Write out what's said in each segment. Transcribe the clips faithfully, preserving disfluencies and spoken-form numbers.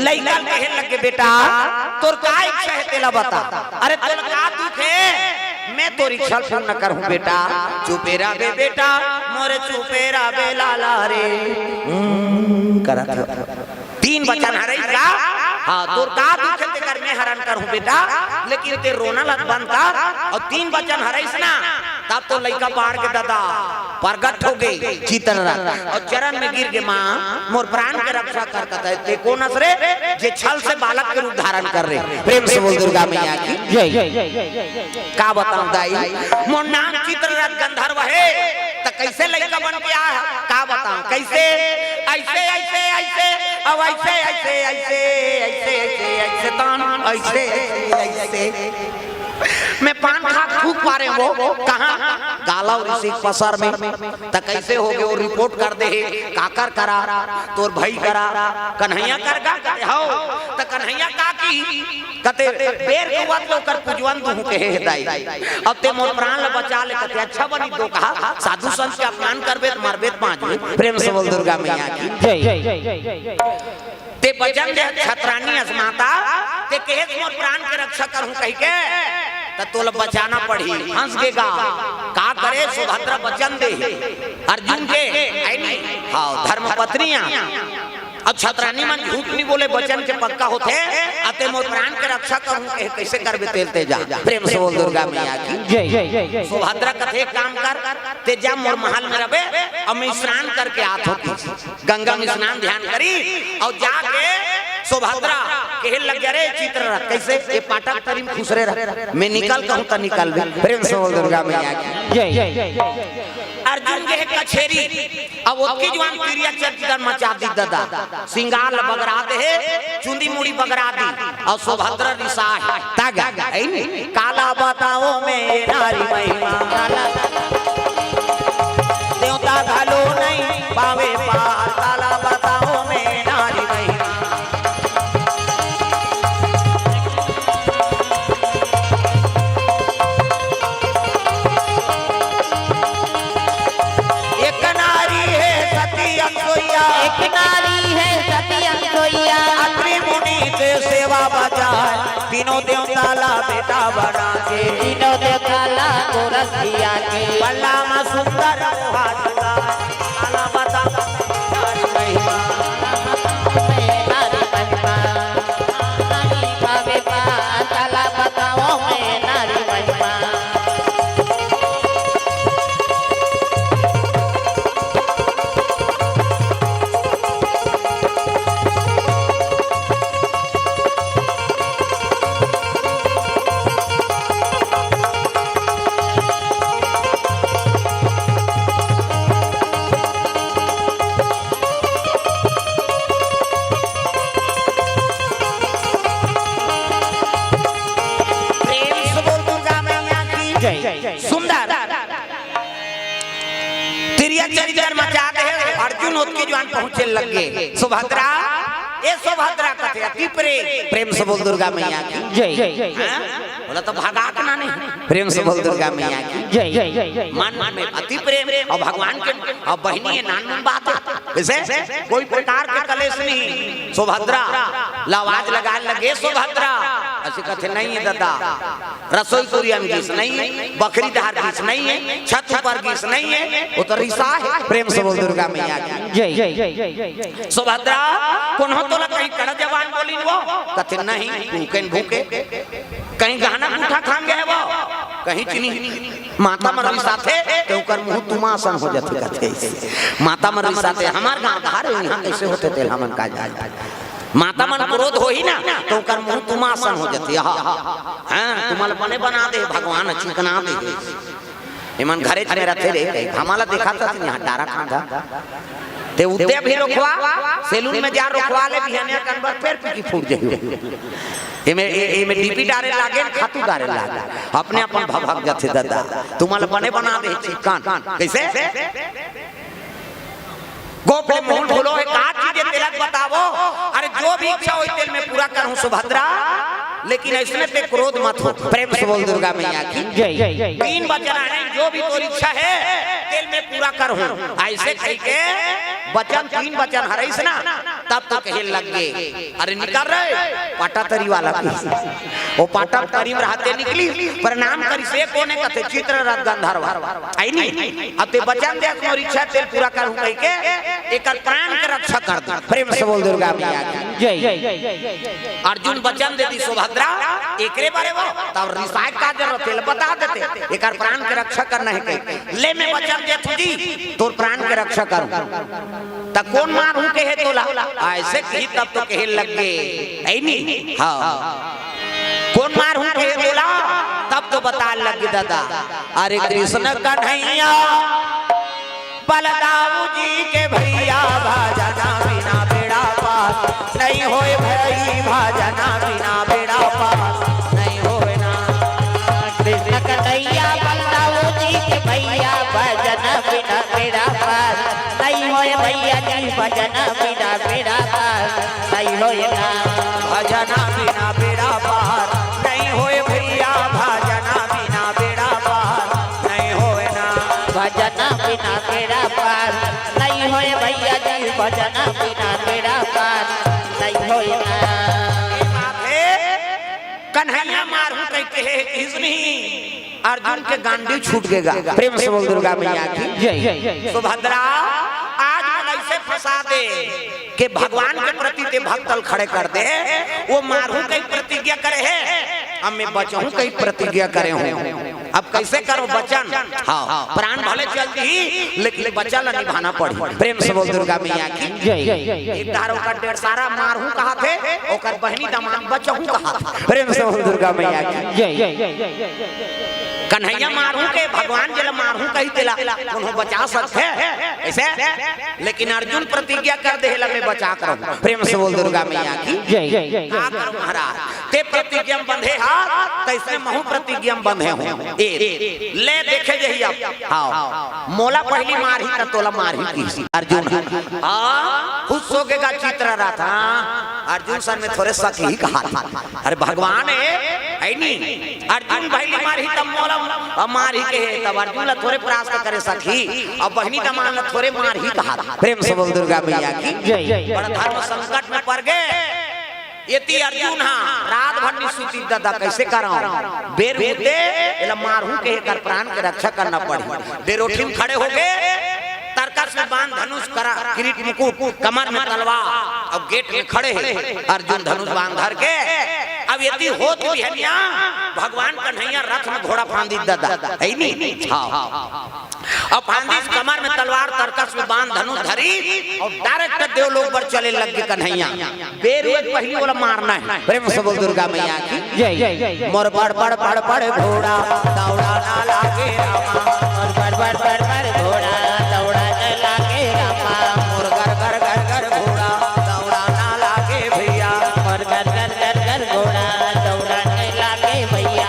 लइका ल कहे लगे, "बेटा, तोर का इच्छा हे, तेला बता। अरे, तोला का दुख हे? मैं तोर इच्छा ल पूर्ण करहूं बेटा। चुपे रह बे बेटा, मोरे चुपे रह बे लाला रे।" हम्म, करत हो। तीन बचन हरइस का? हाँ, तोर का दुख हे, तेकर मैं हरन करहूं बेटा, लेकिन ते रोना ल बंद कर। अउ तीन बचन हरइस ना, तब तो लइका बाढ़ के ददा परगट हो गे चित्ररथ, अउ चरन में गिर गे, "माँ, मोर प्राण के रक्षा कर।" कथे, "ते कोन अस रे, जे छल से बालक के रूप धारण कर रे?" प्रेम से बोल दुर्गा मैया की। जय। का बताऊं दाई, मोर नाम चित्ररथ गंधर्व हे, त कइसे लइका बन के आय? का बताऊं कइसे? अइसे, अइसे, अइसे, अब अइसे, अइसे, अइसे, अइसे, अइसे, अइसे, तान, अइसे, अइसे, अइसे। मैं पान खा थूक पारे हों, कहाँ? गाला अउ ऋषि के पसर में। त कइसे हो गे, वो रिपोर्ट कर दे हे, काकर करा, तोर भई करा, कन्हैया कर गा, कथे, "हव।" त कन्हैया का की? कथे, "बेर के वत ओकर पुजवन दुहूं के हे दाई। अब ते मोर प्राण ल बचा ले।" कथे, "अच्छा बनी तो कहा, साधु संत के अपमान करबे त मरबे त बांचबे।" प्रेम से बोल दुर्गा मैया की। जय। ते बचन दे छतरानी अस माता, ते कहेस मोर प्राण के रक्षा करहूं कहिके, त तोला बचाना पड़ही। हंस गे गा, का करे, सुभद्रा बचन दे हे अर्जुन के, अइ नी? हाँ, धर्मपत्नियां। अब छतरानी मन झूठ नहीं बोले, बचन के पक्का होथे। अते मोर प्राण के रक्षा करहूं कहे, कइसे करबे तेल ते जा। प्रेम से बोल दुर्गा मैया की। जय। सुभद्रा कथे, "एक काम कर, ते जा मोर महल में रबे, अब मैं स्नान करके आत हों।" गंगा में स्नान ध्यान करी अउ जाके सुभद्रा कहे लग गे, "रे चित्ररथ, कइसे ये पाटक तरी में खुसरे रह, मैं निकल कहूं त निकलबे।" प्रेम से बोल दुर्गा मैया की। जय। अर्जुन गे हे कछेरी, अब ओतकी जुवार तिरिया चरित्र मचा दिस ददा, सिंगार ल बगरा दे हे, चुंदी मुड़ी बगरा दिस, अउ सुभद्रा रिसाय हे, तगा, अइ नी? काला बताओं मैं ये नारी महिमा, काला देवता घलो नहीं पावे पार, काला बताओं मैं ये नारी महिमा। एक नारी हे सती अनसुइया। एक नारी हे सती अनसुइया। अत्रि मुनि के सेवा बजाय, तीनों देवता ला बेटा बना के। तीनों देवता ला गोरखिया के। बल्ला मा सुंदर मोहा जुड़ा। काला बताओं मैं नारी महिमा। नारी महिमा। नारी पावे पार, काला बताओं मैं नारी महिमा। प्रेम से बोल दुर्गा मैया की। जय। सुंदर। तिरिया चरित्र मचा दे हे, अर्जुन ओतकी जुवार पहुंचे लग गे। सुभद्रा, ए सुभद्रा कथे, अति प्रेम। प्रेम से बोल दुर्गा मैया की। जय। हाँ? बोला तो भगा के ना नहीं। प्रेम से बोल दुर्गा मैया की। जय। मन में अति प्रेम अउ भगवान के अउ बहिनी हे, नानमुन बात हे। जइसे कोई प्रकार के कलेश नहीं। सुभद्रा ला आवाज लगाय लगे, "सुभद्रा।" अइसे कथे, "नहीं ददा, रसोई कुरिया में गीस नहीं हे, बखरी डहर गीस नहीं हे, छत ऊपर गीस नहीं हे।" वो तो रिसाय हे। प्रेम से बोल दुर्गा मैया की। जय। सुभद्रा, कोनो तोला कहीं कड़ा जबान बोलिन वो? कथे, "नहीं, भूखे न भूखे।" कहीं गहना गूठा खान गे हे वो? कहीं चीनी। माता मन रिसाथे, त ओकर मुंह तुमा असन हो जाथे, कथे। माता मन रिसाथे, हमार गांव धार हे, इहां कइसे होथे तेल हमन का जाय। माता मन क्रोध होही ना, त ओकर मुंह तुमा असन हो जाथे। हाँ, हाँ, तुमन ल बने बना दे भगवान, चिकना दे। एमन घरेच में रथे रे, हमन ला देखाथे इहां डारा खांधा। ते उते अभी रोखवा, सैलून में जा रोखवा ले, बिहनिया कन बर फेर पीकी फूट जाही। एमे, ए-, एमे डीपी डारे लागे, खातू डारे लागे। अपने अपन भभक जाथे ददा। तुमन ल बने बना दे चिकन। कइसे? गोप ले मुंह फुलो हे, का चीज हे तेला बतावो। अरे जो भी इच्छा होही तेला मैं पूरा करहूं सुभद्रा, लेकिन अइसने ते क्रोध मत हो। प्रेम से बोल दुर्गा मैया की। जय। तीन बचन हे, जो भी तोर इच्छा हे, तेल में पूरा करहूं, अइसे कहिके बचन, तीन बचन हरइस ना, तब तो कहे लग गे, "अरे निकल रे, पाटा तरी वाला।" वो पाटा तरी में रहते निकलिस, प्रणाम करिस, "ए कोन ए?" कथे, "चित्ररथ गंधर्व।" अइ नी, "अब ते बचन दे, मोर इच्छा तेल पूरा करहूं," कहिके एकर प्राण के रक्षा कर दे। प्रेम से बोल दुर्गा मैया की। जय। अर्जुन बचन दे दिस सुभद्रा, एकरे बारे वो, तब रिसाय का जरूरत हे, बता देते, एकर प्राण के रक्षा करना हे कहि। ले मैं बचन देथंव जी, तोर प्राण के रक्षा करूं। त कोन मारहूं कहे तोला? अइसे कही तब तो कहे लग गे, अइ नी? हां। कोन मारहूं कहे तोला? तब तो बताय लग गे दादा। अरे कृष्ण कन्हैया बलदाऊ जी के भैया, भजना बिना बेड़ा पार नहीं होय भई, भजना बिना बेड़ा पार नहीं होय ना। कृष्ण कन्हैया बलदाऊ जी के भैया, भजना बिना बेड़ा पार नहीं होय भैया जी, भजना बिना बेड़ा पार नहीं होय ना। भजना बिना बेड़ा पार नहीं होय भैया, भजना बिना बेड़ा पार नहीं होय ना। भजना बिना बेड़ा पार नहीं होय भैया जी, भजना बिना बेड़ा पार नहीं होय ना। कन्हैया मारहूं कहिके हे, किस नहीं? अर्जुन के गांडी छूट गेगा। प्रेम से बोल दुर्गा मैया की। जय। सुभद्रा, आज मन अइसे फंसा दे के भगवान के प्रति ते भक्तल खड़े कर दे। वो मारहूं कहि प्रतिज्ञा करे हे, अब मैं बचहूं कहि प्रतिज्ञा करे हूं। अब कइसे करो बचन? हां, प्राण भले चल दिही, लेकिन बचन ला निभाना पड़ही। प्रेम से बोल दुर्गा मैया की। जय। एक धार ओकर डेढ़ सारा मारहूं कहत हे, ओकर बहिनी दमांद बचहूं कहत हे। प्रेम से बोल दुर्गा मैया की। जय। कन्हैया मारहूं के भगवान जेला मारहूं कहि तेला कोनो बचा सकथे? अइसे? लेकिन अर्जुन प्रतिज्ञा कर दे, "ला मैं बचा के रहूं।" प्रेम से बोल दुर्गा मैया की। जय। का करूं महाराज? ते प्रतिज्ञा में बंधे हा, तइसने महूं प्रतिज्ञा में बंधे हूं। ए, ले देखे जही अब। हां। मोला पहिली मारही त तोला मारही किहिस अर्जुन। हां, खुश हो गेगा चित्ररथ। हां, अर्जुन सन में थोरे सक ही कहा था। अरे भगवान हे, अइ नी? अर्जुन पहिली मारही तब मोला मारही कहे, तब अर्जुन ला थोरे परास्त करे सकही, अउ बहिनी दमांद ला थोरे मारही कहा। प्रेम से बोल दुर्गा मैया की। जय। बड़ा धर्म संकट में पड़ गे। एती अर्जुन हा रात भर नी सुतिस दादा, कइसे करंव? बेर होते एला मारहूं के एकर प्राण के रक्षा करना पड़ही। बेरोठी में खड़े हो गे, तरकस में बाण धनुष करा, किरीट मुकुट, कमर में तलवार, अब गेट में खड़े हे अर्जुन धनुष बाण धर के। अब एती होत बिहनिया भगवान कन्हैया रथ में घोड़ा फांदिस दादा, अइ नी? हां। अब फांदिस कमर में तलवार, तरकस में बाण धनुष धरिस अउ direct देवलोक बर चले लग गे कन्हैया। बेर होय पहिली ओला मारना हे। प्रेम से बोल दुर्गा मैया की। जय। मोर बड़ बड़ बड़ बड़ घोड़ा दौड़ा ना लागे रामा। मोर बड़ बड़ बड़ बड़ घोड़ा दौड़ा ना लागे रामा। मोर गर गर गर गर घोड़ा दौड़ा ना लागे भैया। मोर गर गर गर गर घोड़ा दौड़ा ना लागे भैया।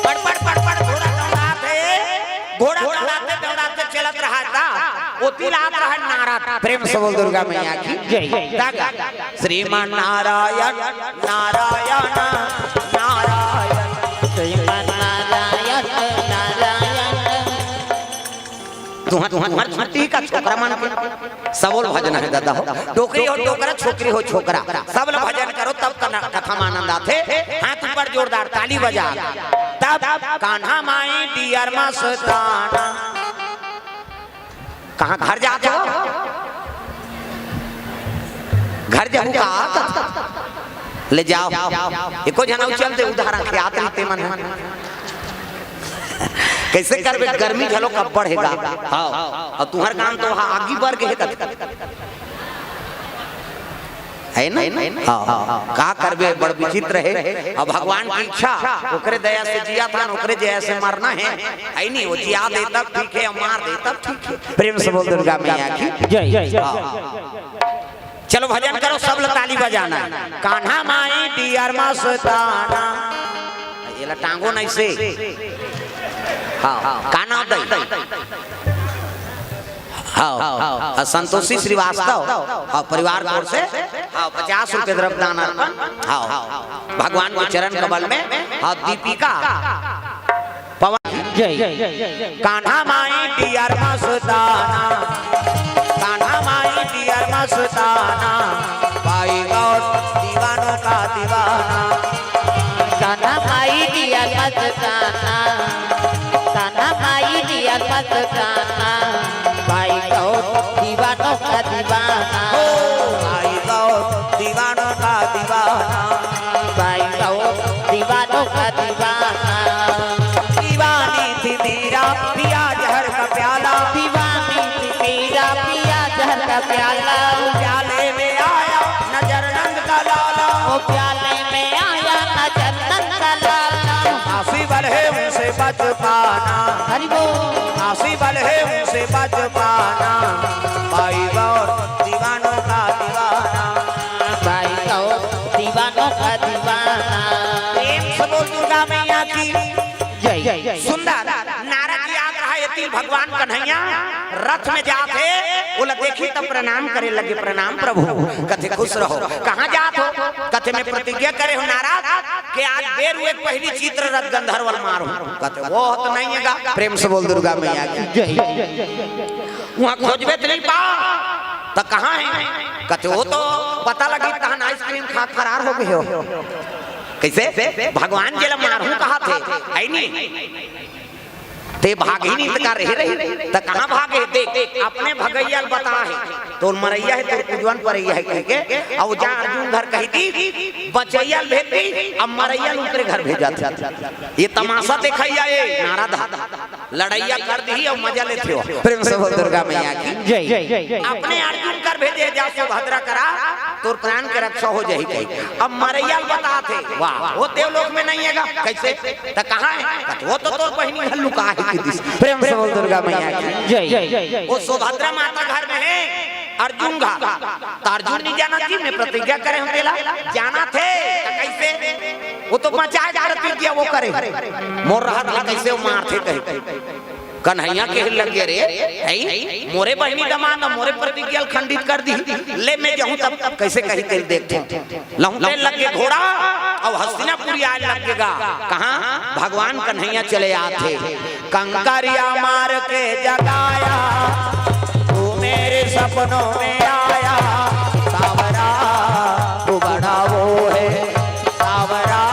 पड़, पड़, पड़, पड़, घोड़ा दौड़ात हे। घोड़ा दौड़ाते, दौड़ाते चलत रहा था। ओती लात रहा नारद। प्रेम से बोल दुर्गा मैया की। जय। श्रीमान नारायण, नारायण, नारायण। श्रीमान नारायण, नारायण। तुहर, तुहर, तुहर छुट्टी का छोकरा मन के सबो ल भजन हे दादा हो। डोकरी हो डोकरा, छोकरी हो छोकरा, सब ल भजन करो तब कना-, कथा म आनंद आथे। हाथ ऊपर जोरदार ताली बजा। तब कान्हा माई डियर मस्ताना। कहाँ घर जात हो? घर जाहू का? ले जाव। एको झन अउ चल दे, उधार आंखे आत रहिते मन ह। कइसे करबे, गर्मी घलो कब्बड़ हे गा। हाव। अउ तुंहर गांव तो हा आगी बर गे हे कथे। हे ना? हाव। का करबे, बड़ विचित्र हे। अब भगवान के इच्छा, ओकरे दया से जियत हन, ओकरे दया से मरना हे। हे नी, ओ जिया दे तब ठीक हे, मार दे तब ठीक हे। प्रेम से बोल दुर्गा मैया की। जय। हाव। चलो भजन करो, सब ल ताली बजाना हे। कान्हा माई डियर मस्ताना। एला टांगो नहीं से। हाव, हाव। का नाव दई? हाँ, हाँ, संतोषी श्रीवास्तव, हाँ, परिवार की ओर से, हाँ, पचास रुपये द्रव्य दान अर्पण, हाँ, भगवान के चरण कमल में, हाँ, दीपिका पवन। जय। कान्हा माई डियर मस्ताना, कान्हा माई डियर मस्ताना, भाई गौर दीवानों का दीवाना। कान्हा माई डियर मस्ताना, कान्हा माई डियर मस्ताना, भाई गौर दीवानों का दीवाना। ओ भाई गौर दीवानों का दीवाना। भाई गौर दीवानों का दीवाना। दीवानी थी मीरा, पिया जहर का प्याला। दीवानी थी मीरा, पिया जहर का प्याला। प्याले में आया नजर नंद का लाला। ओ प्याले में आया नजर नंद का लाला। आसी बल है उनसे बच पाना। हरि बोल। आसी बल है उनसे बच पाना। भाई गौर दीवानों का दीवाना। भाई गौर दीवानों का दीवाना। प्रेम से बोल दुर्गा मैया की जय। सुंदर। नारद जी आत रहा, एती भगवान कन्हैया रथ में जात हे, ओला देखी तब प्रणाम करे लगे, "प्रणाम प्रभु।" कथे, "खुश रहो।" "कहाँ जात हो?" कथे, "मैं प्रतिज्ञा करे हूँ नारद के आज बेर हुए पहली चित्ररथ गंधर्व ल मारूँ।" कथे, "वो तो नहीं है गा।" प्रेम से बोल दुर्गा मैया की जय। "वहाँ खोजबे तो नहीं पाओ।" "तो कहाँ है?" कथे, "वो तो पता लगी तहन आइसक्रीम खा फरार हो गए हो।" कैसे? भगवान जेला मारहूं कहा थे, है नी? ते भागी नहीं त का रहे रही? त कहाँ भागे? देख, अपने भगैया ल बता है, तोर मरैया है, तोर कुजवन परैया है कह के, अउ जा अर्जुन घर कही दी, बचैया ल भेज दी, अब मरैया ल उनकरे घर भेजा थे। ये तमाशा देखैया ये नारद हा। लड़ैया कर दी अउ मजा लेथे हो। प्रेम से बोल दुर्गा मैया की जय। अपने अर्जुन कर भेजे, "जा सुभद्रा करा, तोर प्राण के रक्षा हो जाही," कही। अब मरैया ल बतात हे, "वाह, वो देवलोक में नहीं है गा।" "कैसे? त कहाँ है?" "कत वो तो तोर बहिनी घर लुका है," कि दिस। प्रेम से बोल दुर्गा मैया की जय। वो सुभद्रा माता घर में है, अर्जुन घर। त अर्जुन नहीं जाना जी, मैं प्रतिज्ञा करे हूँ तेला। जाना थे, त कैसे? वो तो मचाए जा रही थी, वो करे। मोर रहत ले कैसे वो मारथे कहे। कन्हैया कहे लग गए, "रे, ऐ, मोरे बहिनी दमांद, मोरे प्रतिज्ञा ल खंडित कर दी, ले मैं जाहूं तब।" कैसे कही तेल देखते। लहुटे लग गए घोड़ा, अउ हस्तिनापुरी आए लग गए गा। कहाँ? भगवान कन्हैया चले आते। कंकरिया मार के जगाया, तू मेरे सपनों में आया, सावरा, तू बड़ा वो है, सावरा,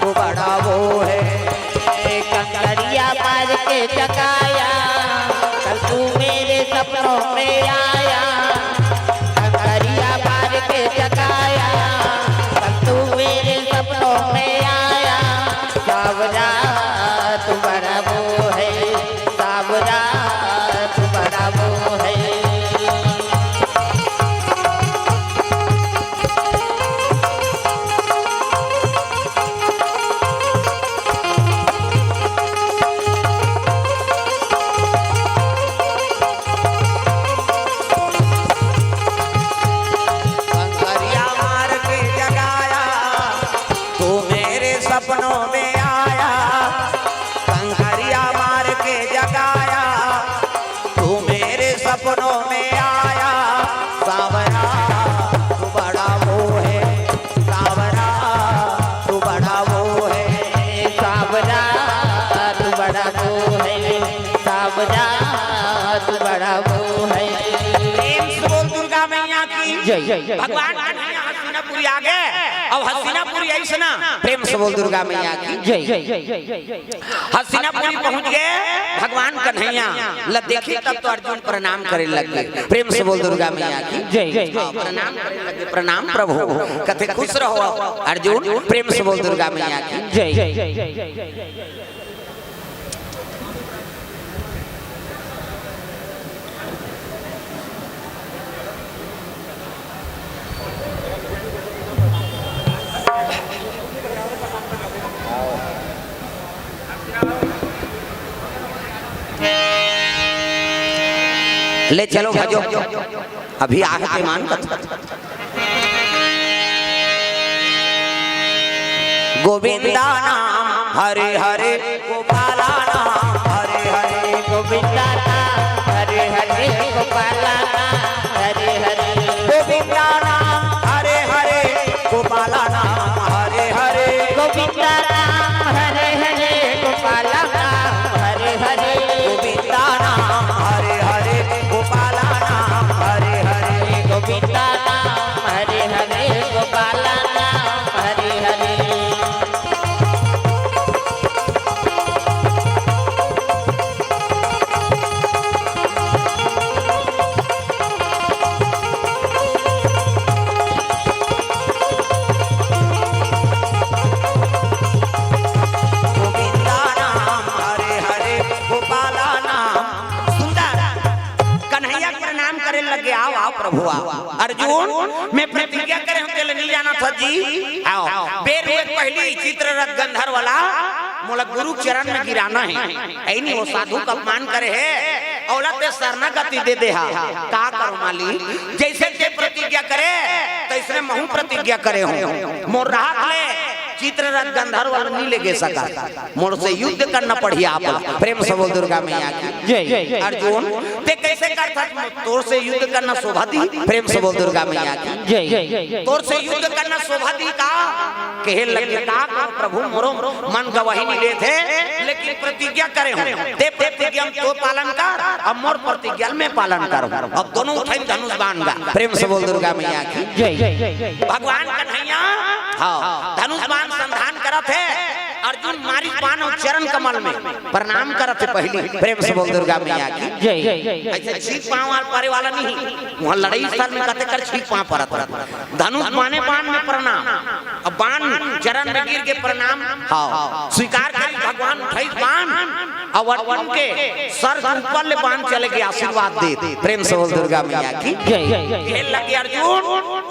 तू बड़ा वो है। ए कंकरिया मार के जगाया, कल तू मेरे सपनों में आया। कंकरिया मार के जगाया, कल तू मेरे सपनों में आया। सावरा, तू बड़ा वो है, सावरा, तू बड़ा वो है। कंकरिया मार के जगाया, तू मेरे सपनों में आया। कंकरिया मार के जगाया, तू मेरे सपनों में आया। सावरा, तू बड़ा वो है, सावरा, तू बड़ा वो है, सावरा, तू बड़ा वो है, सावरा, तू बड़ा वो है। प्रेम से बोल दुर्गा मैया की जय। भगवान कन्हैया हस्तिनापुरी आ गए। अब हस्तिनापुरी ऐसे ना, प्रेम से बोल दुर्गा मैया की जय। हस्तिनापुरी पहुंच गए, भगवान कन्हैया ल देखे तब तो अर्जुन प्रणाम करे लग गए। प्रेम से बोल दुर्गा मैया की जय। हाँ, प्रणाम करे लग गए, "प्रणाम प्रभु।" कथे, "खुश रहो अर्जुन।" प्रेम से बोल दुर्गा मैया की जय। ले चलो भजो, अभी आहे ते मान कथो। गोविंदा नाम हरे हरे, गोपाला नाम हरे हरे, गोविंदा नाम हरे हरे, गोपाला नाम हरे हरे। गोविंदा नाम हरे हरे, गोपाला नाम हरे हरे। गोविंदा नाम हरे हरे, गोपाला नाम हरे हरे। गोविंदा नाम हरे हरे, गोपाला नाम हरे हरे। गोविंदा नाम हरे हरे, गोपाला नाम हरे हरे। गोविंदा नाम हरे हरे, गोपाला नाम। सुंदर कन्हैया के प्रणाम करे लगे, आओ, आओ प्रभु, आओ। अर्जुन, मैं प्रतिज्ञा करे हूँ, तेल नहीं जाना था जी। आओ, बेर हुए पहली चित्ररथ गंधर्व वाला मोला गुरु चरण में गिराना है। ऐ नहीं, वो साधु का अपमान करे है, औला ते शरणागति दे दे हा। का करो माली, जैसे ते प्रतिज्ञा करे, तैसने महू प्रतिज्ञा करे हूँ। मोर राहत ले चित्ररथ गंधर्व वाला नहीं ले गे सका, मोर से युद्ध करना पड़ही आप। प्रेम से बोल दुर्गा मैया की। जय। अर्जुन, ते कैसे करथस? तोर से युद्ध करना शोभा दी। प्रेम से बोल दुर्गा मैया की। जय। तोर से युद्ध करना शोभा दी का? कहे लगे, का करो प्रभु, मोरो मन गवाही नहीं लेथे, लेकिन प्रतिज्ञा करे हूँ, ते प्रतिज्ञा तो पालन कर, अब मोर प्रतिज्ञा मैं पालन करूँ। अब दोनों उठाई धनुष बाण गा। प्रेम से बोल दुर्गा मैया की। जय। भगवान कन्हैया, हाँ, धनुष बाण संधान करत है। अर्जुन मारिस बाण अउ चरण कमल में प्रणाम करत हे पहली। प्रेम से बोल दुर्गा मैया की। जय। ऐसे छींक पाँव वाल परे वाला नहीं, वहाँ लड़ाई स्थल में कते कर छींक पाँव परत रहत। धनुष बाणे बाण में प्रणाम, अब बाण चरण में गिर के प्रणाम। हाँ, स्वीकार करी भगवान उठाई बाण, अब अर्जुन के सर के ऊपर ले बाण चले के आशीर्वाद दे। प्रेम से बोल दुर्गा मैया की। जय। कहे लगे अर्जुन,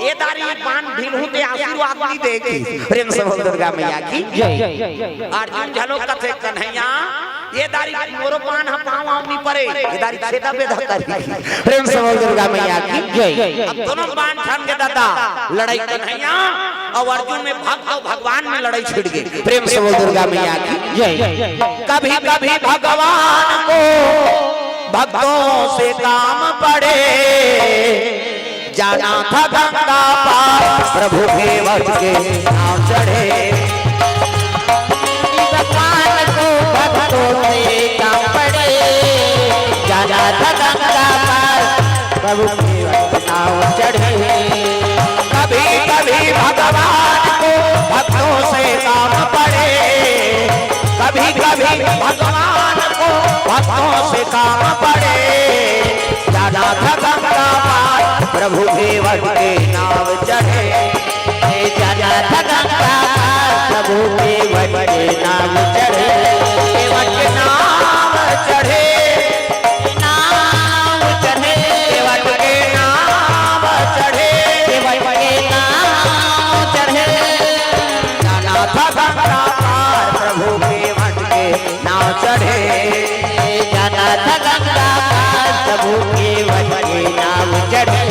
ए दारी बाण भिड़हूँ ते आशीर्वाद नहीं दे की। प्रेम से बोल दुर्गा मैया की। जय। अर्जुन झलो कथे कन्हैया, ए दारी मोरो बाण ह पाँव आँव नहीं परे, ए दारी छेदा बेदा करी। प्रेम से बोल दुर्गा मैया की। जय। अब दोनों बाण छन के दादा लड़ाई कन्हैया अउ अर्जुन में भक्त अउ भगवान में लड़ाई छिड़ गे। प्रेम से बोल दुर्गा मैया की। जय। कभी कभी भगवान को भक्तों से काम पड़े, जाना था गंगा पार, प्रभु के वट के नाव चढ़े। भगवान को भक्तों से काम पड़े, जाना था गंगा पार, प्रभु के वट नाव चढ़े। कभी कभी भगवान को भक्तों से काम पड़े, कभी कभी भगवान को भक्तों से काम पड़े, जाना था गंगा पार, प्रभु के वट के नाव चढ़े। जाना था गंगा पार, प्रभु के वट के नाव चढ़े। वट के नाव चढ़े, नाव चढ़े, वट के नाव चढ़े, वट के नाव चढ़े। जाना था गंगा पार, प्रभु के वट के नाव चढ़े। जाना था गंगा पार, प्रभु के वट के नाव चढ़े।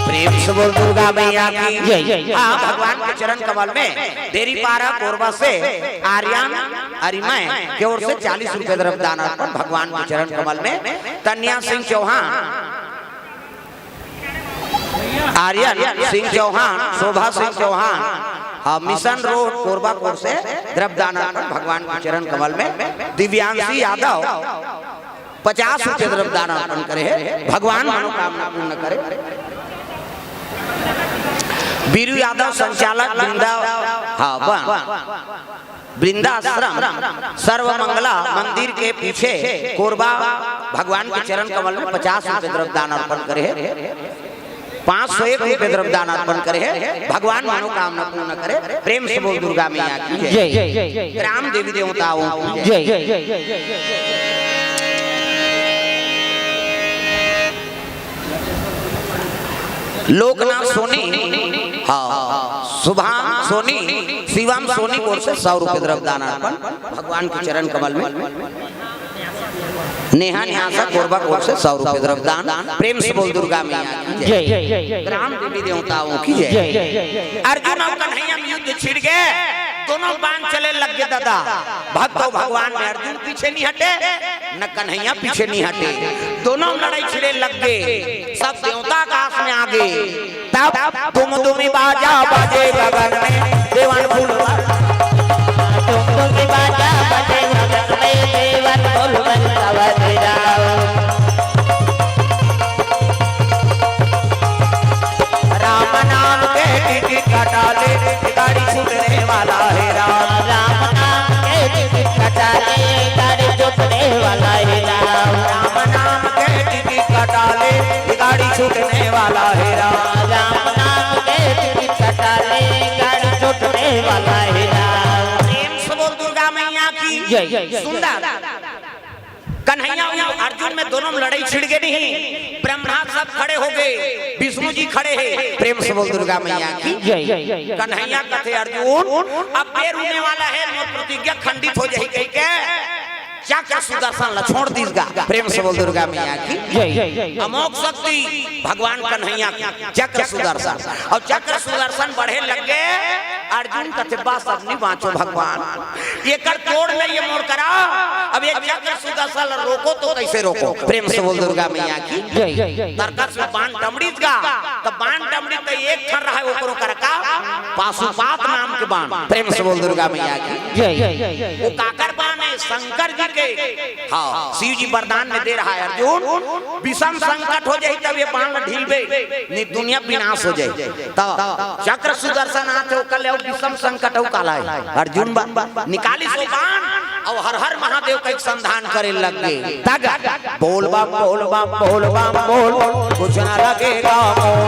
प्रेम से बोल दुर्गा मैया की। जय। हाँ, भगवान के चरण कमल में देरीपारा कोरबा से आर्यन अरिमय के ओर से चालीस रुपए द्रव्य दान अर्पण भगवान के चरण कमल में। कन्हैया सिंह चौहान, आर्यन सिंह चौहान, शोभा सिंह चौहान, हाँ, मिशन रोड कोरबा कोर से द्रव्य दान अर्पण भगवान के चरण कमल में। दिव्यांशी यादव पचास रुपए द्रव्य दान अर्पण करे हे, भगवान मनोकामना पूर्ण करे। बीरू यादव संचालक वृंदा, हाँ, वन। वृंदाश्रम सर्वमंगला मंदिर के पीछे कोरबा भगवान के चरण कमल में पचास रुपए द्रव्य दान अर्पण करे हे, पाँच सौ एक रुपए द्रव्य दान अर्पण करे हे। भगवान मनोकामना पूर्ण करे। प्रेम से बोल दुर्गा मैया की जय। जय। ग्राम देवी देवताओं की जय। जय। लोकनाथ सोनी, हाँ, शुभाम सोनी, शिवम सोनी की ओर से सौ रुपए द्रव्य दान अर्पण भगवान के चरण कमल में। नेहा न्यासा कोरबा कोर से सौ रुपए द्रव्य दान। प्रेम से बोल दुर्गा मैया की जय। जय। ग्राम देवी देवताओं की जय। जय। अर्जुन अउ कन्हैया में युद्ध छिड़ गे, दोनों बाण चले लग गे दादा। भक्तो भगवान में अर्जुन पीछे नहीं हटे, न कन्हैया पीछे नहीं हटे। दोनों लड़ाई छिड़े लग गे, सब देवता आकाश में आ गे। तब दुमदुमी बाजा बजे गगन में, देवन फूल। दुमदुमी बाजा बजे गगन में, देवन फूल बरसावत जाओ। राम नाम के टिकट कटा ले, गाड़ी छूटने वाला है राम। राम नाम के टिकट कटा ले, गाड़ी छूटने वाला है राम। राम नाम के टिकट कटा ले, गाड़ी छूटने वाला है राम। राम नाम के टिकट कटा ले, गाड़ी छूटने वाला है राम। प्रेम से बोल दुर्गा मैया की जय। सुंदर। कन्हैया अउ अर्जुन में दोनों में लड़ाई छिड़ गे नहीं। ब्रह्मा सब खड़े हो गए, विष्णु जी खड़े हैं। प्रेम से बोल दुर्गा मैया की जय। कन्हैया कथे, अर्जुन, अब बेर होने वाला है, मोर प्रतिज्ञा खंडित हो जाही कह के चक्र सुदर्शन ला छोड़ दीस गा। प्रेम से बोल दुर्गा मैया की जय। अमोघ शक्ति भगवान कन्हैया की। चक्र सुदर्शन, अउ चक्र सुदर्शन बढ़े लग गे। अर्जुन कथे, बस अब नहीं बाँचो भगवान, एकर तोड़ नहीं ये मोर करा। अब ये चक्र सुदर्शन रोको तो कैसे रोको? प्रेम से बोल दुर्गा मैया की जय। तरकस में बाण टमड़ीस गा, तो बाण टमड़ी तो एक ठन रहे, ओकरो करा का पाशुपात नाम के बाण। प्रेम से बोल दुर्गा मैया की जय। वो काकर बाण है? शंकर जी के। हाँ, शिव जी वरदान में दे रहा है, अर्जुन, विषम संकट हो जाही तब ये बाण ढीलबे, नहीं दुनिया विनाश हो जाही। तो चक्र सुदर्शन आथे, ओकर ले अउ विषम संकट अउ काला है। अर्जुन बा-, निकालिस वो बाण अउ हर हर महादेव का एक संधान करे लग गे। तग बोल बम, बोल बम, बोल बम, बोल, कुछ ना लगेगा मोल।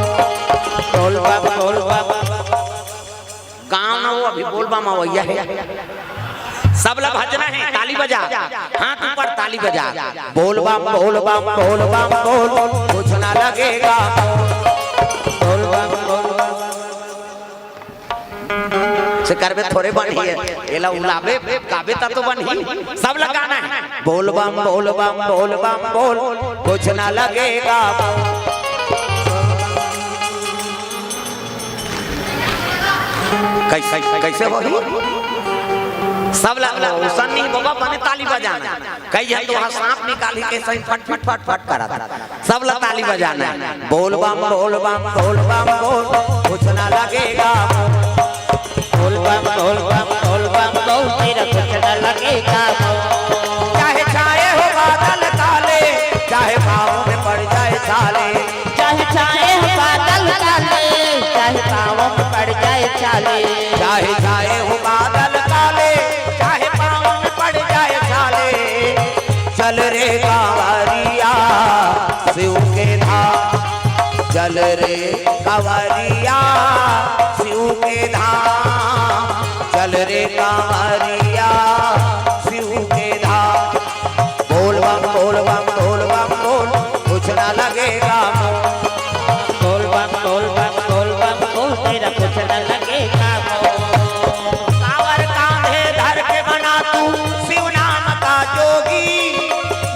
बोल बम, बोल बम। गाँव ना हो, अभी बोल बम अवैया है। सब ला भजना है, ताली बजा, हाथ ऊपर, ताली बजा। बोल बम, बोल बम, बोल बम, बोल, कुछ ना लगेगा। बोल बम, बोल बम। से करबे थोरे बनही है, एला उलाबे, गाबे ता तो बनही। सब ला गाना है। बोल बम, बोल बम, बोल बम, बोल, कुछ ना लगेगा। कैसे, कैसे होही? सब ला, ला, उसन नहीं बाबा, बने ताली बजाना। कई झन तो वहाँ सांप निकाली के सही फट, फट, फट, फट करत। सब ला ताली बजाना है। बोल बम, बोल बम, बोल बम, बोल, कुछ ना लगेगा। बोल बम, बोल बम, बोल बम, बोल, तेरा कुछ ना लगेगा। चाहे छाए हो बादल काले, चाहे पाँव में पड़ जाए छाले। चाहे छाए हो बादल काले, चाहे पाँव में पड़ जाए छाले। चाहे छाए हो बादल काले, चाहे पाँव में पड़ जाए छाले। चल रे कांवरिया शिव के धाम, चल रे कांवरिया शिव के धाम, चल रे कांवरिया शिव के धाम। बोल बम, बोल बम, बोल बम, बोल, कुछ ना लगेगा मोल। बोल बम, बोल बम, बोल बम, बोल, तेरा कुछ ना लगेगा मोल। कांवर कांधे धर के बना तू शिव नाम का जोगी,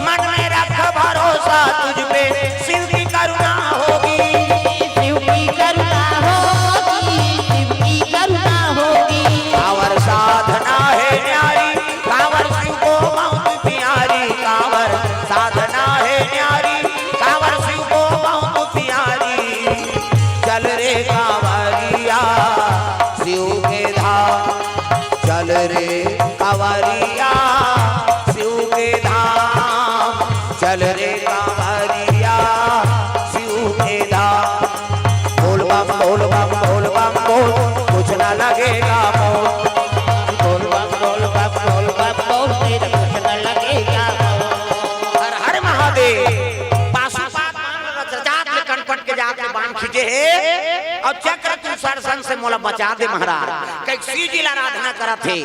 मन में रख भरोसा तुझ पे, शिव की करुणा होगी। शिव की करुणा होगी, शिव की करुणा होगी। कांवर साधना है न्यारी, कांवर शिव को बहुत प्यारी, कांवर साधना है न्यारी, कांवर शिव को बहुत प्यारी। चल रे कांवरिया शिव के धाम, चल रे कांवरिया शिव के धाम, चल रे कांवरिया शिव के धाम। बोल बम, बोल बम, बोल बम, बोल, कुछ ना लगेगा मोल। बोल बम, बोल बम, बोल बम, बोल, तेरा कुछ ना लगेगा मोल। हर हर महादेव। पाशुपात बाण रथ जात ले कनपट के जात ले बाण खींचे हे अउ चक्र तू सुदर्शन से मोला बचा दे महाराज। कई शिव जी ला आराधना करत हे।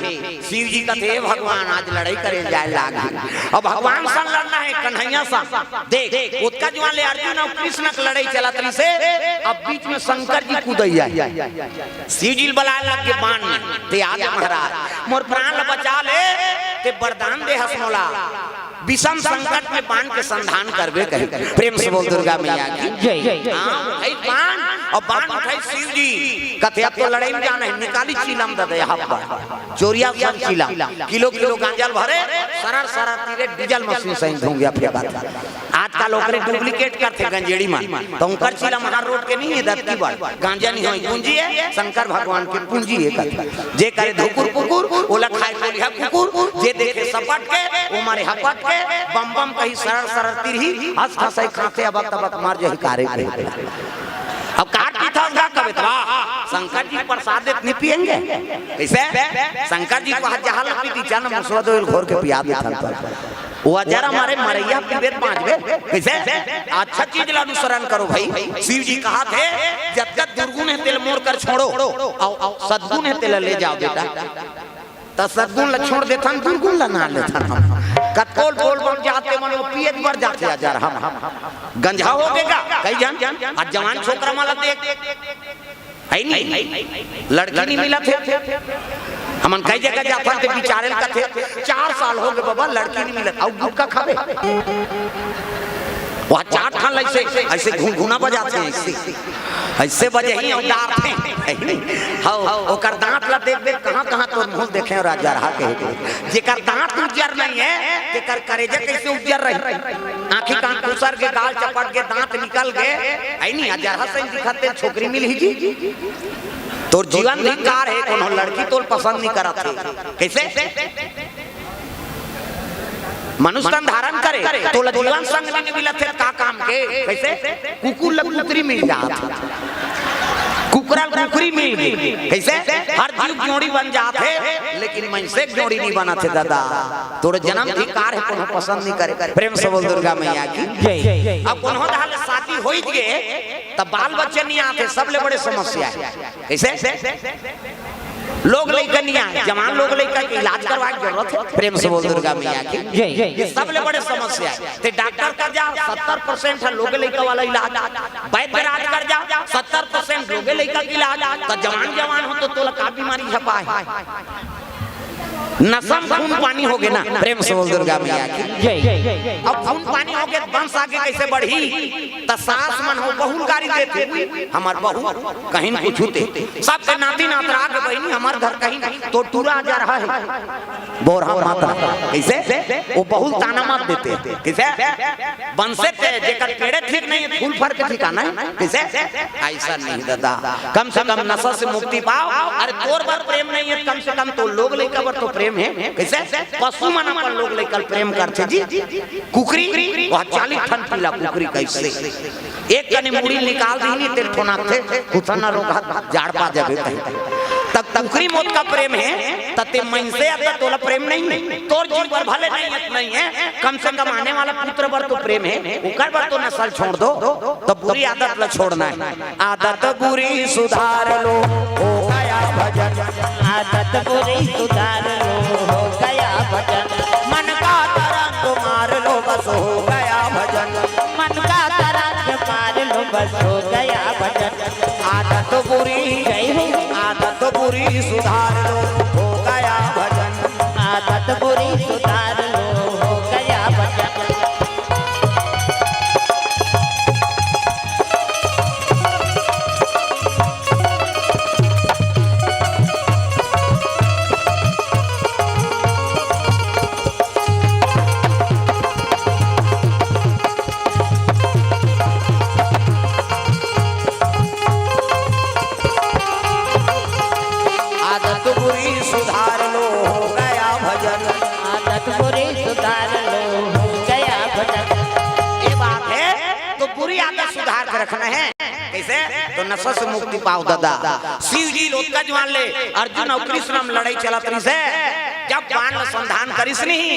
शिव जी कथे, "हे भगवान, आज लड़ाई करे जाए लाग।" अब भगवान संग लड़ना है, कन्हैया संग। देख, ओतका जुवार ले अर्जुन अउ कृष्ण के लड़ाई चलत रहिसे, अब बीच में शंकर जी कूदइया। शिव जी ल बलाए लग गे बाण में, "ते आ दे महाराज, मोर प्राण ल बचा ले, ते वरदान दे हस मोला, विषम संकट में बाण के संधान करबे," कही। प्रेम से बोल दुर्गा मैया की जय। हाँ, भाई बाण अउ बाण उठाइस शिव जी, कथे, "अब तो लड़ई म जाना हे, निकालिस चिलम दे दे, हब्बा चोरिया सन चिलम, किलो किलो गांजा ल भरे, सरर सरर तीरे डीजल मशीन सही धुंगिया फेंकत हे।" आजकल ओकरे डुप्लीकेट करथे गंजेड़ी मन, त ओकर चिलम हर रोड के नहीं हे, दत्ती बड़ गांजा नहीं होय, पूंजी हे, शंकर भगवान के पूंजी हे कथे। जे करे धुकुर पुकुर, ओला खाए कोलिहा कुकुर, जे देखे सपट के, ओ मारे हपट के, बम बम कही सरर सरर तिरही, हंस हंसई खाते अबक तबक मर जही कारे के। अब काट पीथस गा कबे त, "वाह, शंकर जी प्रसाद देत नहीं पिएंगे।" कइसे? शंकर जी को हाथ जहां लग पीती, चल मुसवा दो घोर के पिया देथन त। वो अजर हमारे मरैया पीबे त बांचबे। कइसे? अच्छा चीज ला अनुसरण करो भाई। शिव जी कहाथे, "जतका दुर्गुण हे तेला मोर कर छोड़ो, अउ, अउ सद्गुण हे तेला ले जाओ बेटा।" त सद्गुण ला छोड़ देथन, दुर्गुण ला ना लेथन हम। कतको ल बोल बम जाथे मन, वो पिए बर जाथे अजर हम। गंजहा हो गे गा, कई झन, आ जवान छोकरा मन ला देख, हे नहीं, लड़की नहीं मिलत हे। हमन कई जगह जाथन ते बिचारे ल कथे, "चार साल हो गे बबा, लड़की नहीं मिलत, अउ गुटखा खाबे?" वह चार ठन अइसे, अइसे घुनघुना बजाथे, अइसे, अइसे बजही अउ डारथे। हौ, ओकर दांत ला देख देख, कहां कहां तोर मुंह देखे राजा रहा कहे। जेकर दांत उज्जर नहीं हे, तेकर करेजा कइसे उज्जर रही? आंखी कान खुसर गे, गाल चपट गे, दांत निकल गे, हे नहीं, अजरहा सही दिखत हे, छोकरी मिलही जी। तोर जीवन धिक्कार हे, कोनो लड़की तोल पसंद नहीं करत हे। कइसे? मनुष्य तन धारण करे, तोला जीवन संग नहीं मिलत हे, का काम के? कइसे? कुकुर ल कुतरी मिल जात हे, कुकरा ल कुकरी मिल गे। कइसे? हर जीव जोड़ी बन जात हे, लेकिन मनसे के जोड़ी नहीं बनत हे दादा। तोर जन्म धिक्कार हे, कोनो पसंद नहीं करे। प्रेम से बोल दुर्गा मैया की। जय। अब कोनो धाले शादी होई गे, त बाल बच्चे नहीं आते, सबले बड़े समस्या हे। कइसे? लोग लइका नहीं आए, जवान लोग लइका के इलाज करवाए के जरूरत हे। प्रेम से बोल दुर्गा मैया की। जय। ये सबले बड़े समस्या हे। ते डॉक्टर कर जा, सत्तर परसेंट हे लोग लइका वाला इलाज। वैद्य राज कर जा, सत्तर परसेंट लोग लइका के इलाज। त जवान जवान हो त तोला का बीमारी हे पाए? नसम खून पानी हो गे ना। प्रेम से बोल दुर्गा मैया की। जय। अब खून पानी हो गे त वंश आगे कइसे बढ़ही? त सास मन हो बहू ल गारी देथे, "उई, हमर बहू कहीं कुछ होते।" सबके नाती नातरा के बहिनी हमर घर कहीं तो टूरा जा रहा हे। बोरहा माता कइसे? वो बहू ल ताना मत देते। कइसे? बंसे ते जेकर पेड़े ठीक नहीं हे, फूल फर के ठिकाना हे। कइसे? अइसा नहीं दादा, कम से कम नशा से मुक्ति पाओ। अरे तोर बर प्रेम नहीं हे, कम से कम तो लोग लइका बर तो प्रेम हे। कइसे? पशु मन अपन लोग लइका ल प्रेम करथे जी। कुकरी, वह चालीस ठन पीला कुकरी कइसे? एक कनी मुड़ी निकाल दीही, तेल ठोनाकथे, कुछ न रोगा, जाड़ पा जाबे कहीं। त कुकरी मोतका प्रेम हे, त ते मनसे अतका तोला प्रेम नहीं हे। तोर जीव बर भले नहीं हे, नहीं हे, कम से कम आने वाला पुत्र बर तो प्रेम हे, ओकर बर तो नशा ल छोड़ दो, त बुरी आदत ल छोड़ना हे। आदत बुरी सुधार लो, हो गया भजन। आदत बुरी सुधार लो, हो गया भजन। मन का तरंग मार लो, बस हो गया भजन। मन का तरंग मार लो, बस हो गया भजन। आदत बुरी, जय हो। आदत बुरी सुधार लो, हो गया भजन। आदत बुरी सुधार लो, हो गया भजन। आदत बुरी सुधार लो, हो गया भजन। आदत बुरी सुधार लो, हो गया भजन। ये बात हे, तो बुरी आदत सुधार के रखना हे। कइसे? तो नशा से मुक्ति पाओ दादा। शिव जी ल ओतका जवान ले अर्जुन अउ कृष्ण म लड़ई चलत रहिस हे, जब बाण ल संधान करिस नहीं,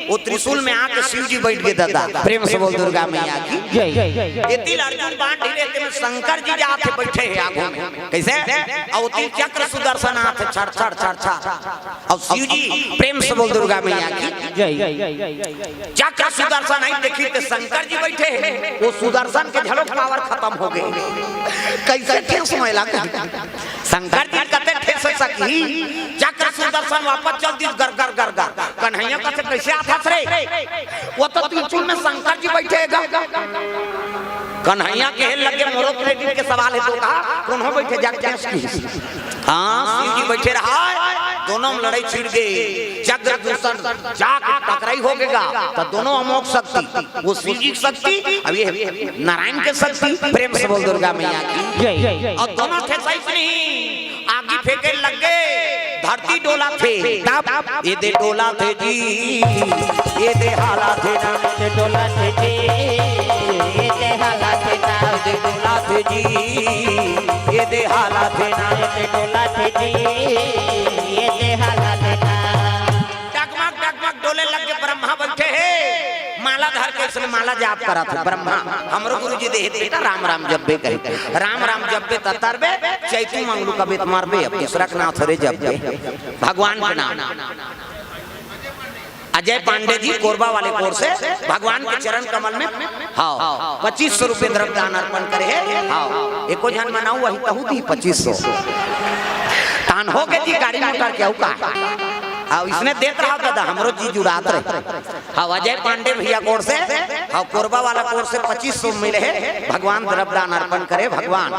वो त्रिशूल में आके शिव जी बइठ गे दादा। प्रेम से बोल दुर्गा मैया की। जय। एती ल अर्जुन बाण ढीले, एती में शंकर जी जाथे बइठे हे आगू में। कइसे? अउ ओती चक्र सुदर्शन आथे, छड़, छड़, छड़, छड़। अउ शिव जी, प्रेम से बोल दुर्गा मैया की। जय। चक्र सुदर्शन आई देखी ते शंकर जी बइठे हे, वो सुदर्शन के झलक पावर खतम हो गे। कइसे ठेस महिला कही? शंकर जी कते ठेस सकही? चक्र सुदर्शन वापस चल दिस, गर गर गर गर। कन्हैया कथे, "कइसे आथस रे?" वो तो त्रिशूल में शंकर जी बइठे हे गा। कन्हैया कहे लगे, "मोरो credit के सवाल हे तो का, कोनो बइठे जाके?" हाँ, शिव जी बइठे रहय, दोनों में लड़ई छिड़ गे, चंद्रदूषण जाके टकरई हो गे गा, त दोनों अमोघ शक्ति, वो शिव जी के शक्ति, अब ये नारायण के शक्ति। प्रेम से बोल दुर्गा मैया की जय। अउ दोनों ठे सही नहीं, आगी फेंके लग गे, धरती डोलाथे। तब ए दे डोलाथे जी, ए दे हालाथे ना, ए दे डोलाथे जी, ए दे हालाथे ना, ए दे डोलाथे जी, ए दे हालाथे ना, ए दे डोलाथे जी, ए दे हालाथे ना। डगमग डगमग डोले लग गे, ब्रह्मा बइठे हे माला धर के, अइसने माला जाप करत हे। ब्रह्मा, हमरो गुरु जी देहे त बेटा राम राम जपबे कहे, राम राम जपबे त तरबे, चैती मंगलू का बेंत मरबे, अब दूसरा के नाव थोरे जपबे, भगवान के नाव। अजय पांडे जी कोरबा वाले कोर से भगवान के चरण कमल में, हाँ, पच्चीस सौ रुपये द्रव्य दान अर्पण करे हे। हाँ, एको झन मन अउ वही कहू दी पच्चीस सौ। तान हो गे जी गाड़ी मोटर के अउ का। हाँ, अइसने देत रहा दादा, हमरो जी जुड़ात रहे। हाँ, अजय पांडे भैया कोर से, हाँ, कोरबा वाला कोर से पच्चीस सौ मिले हे। भगवान द्रव्य दान अर्पण करे, भगवान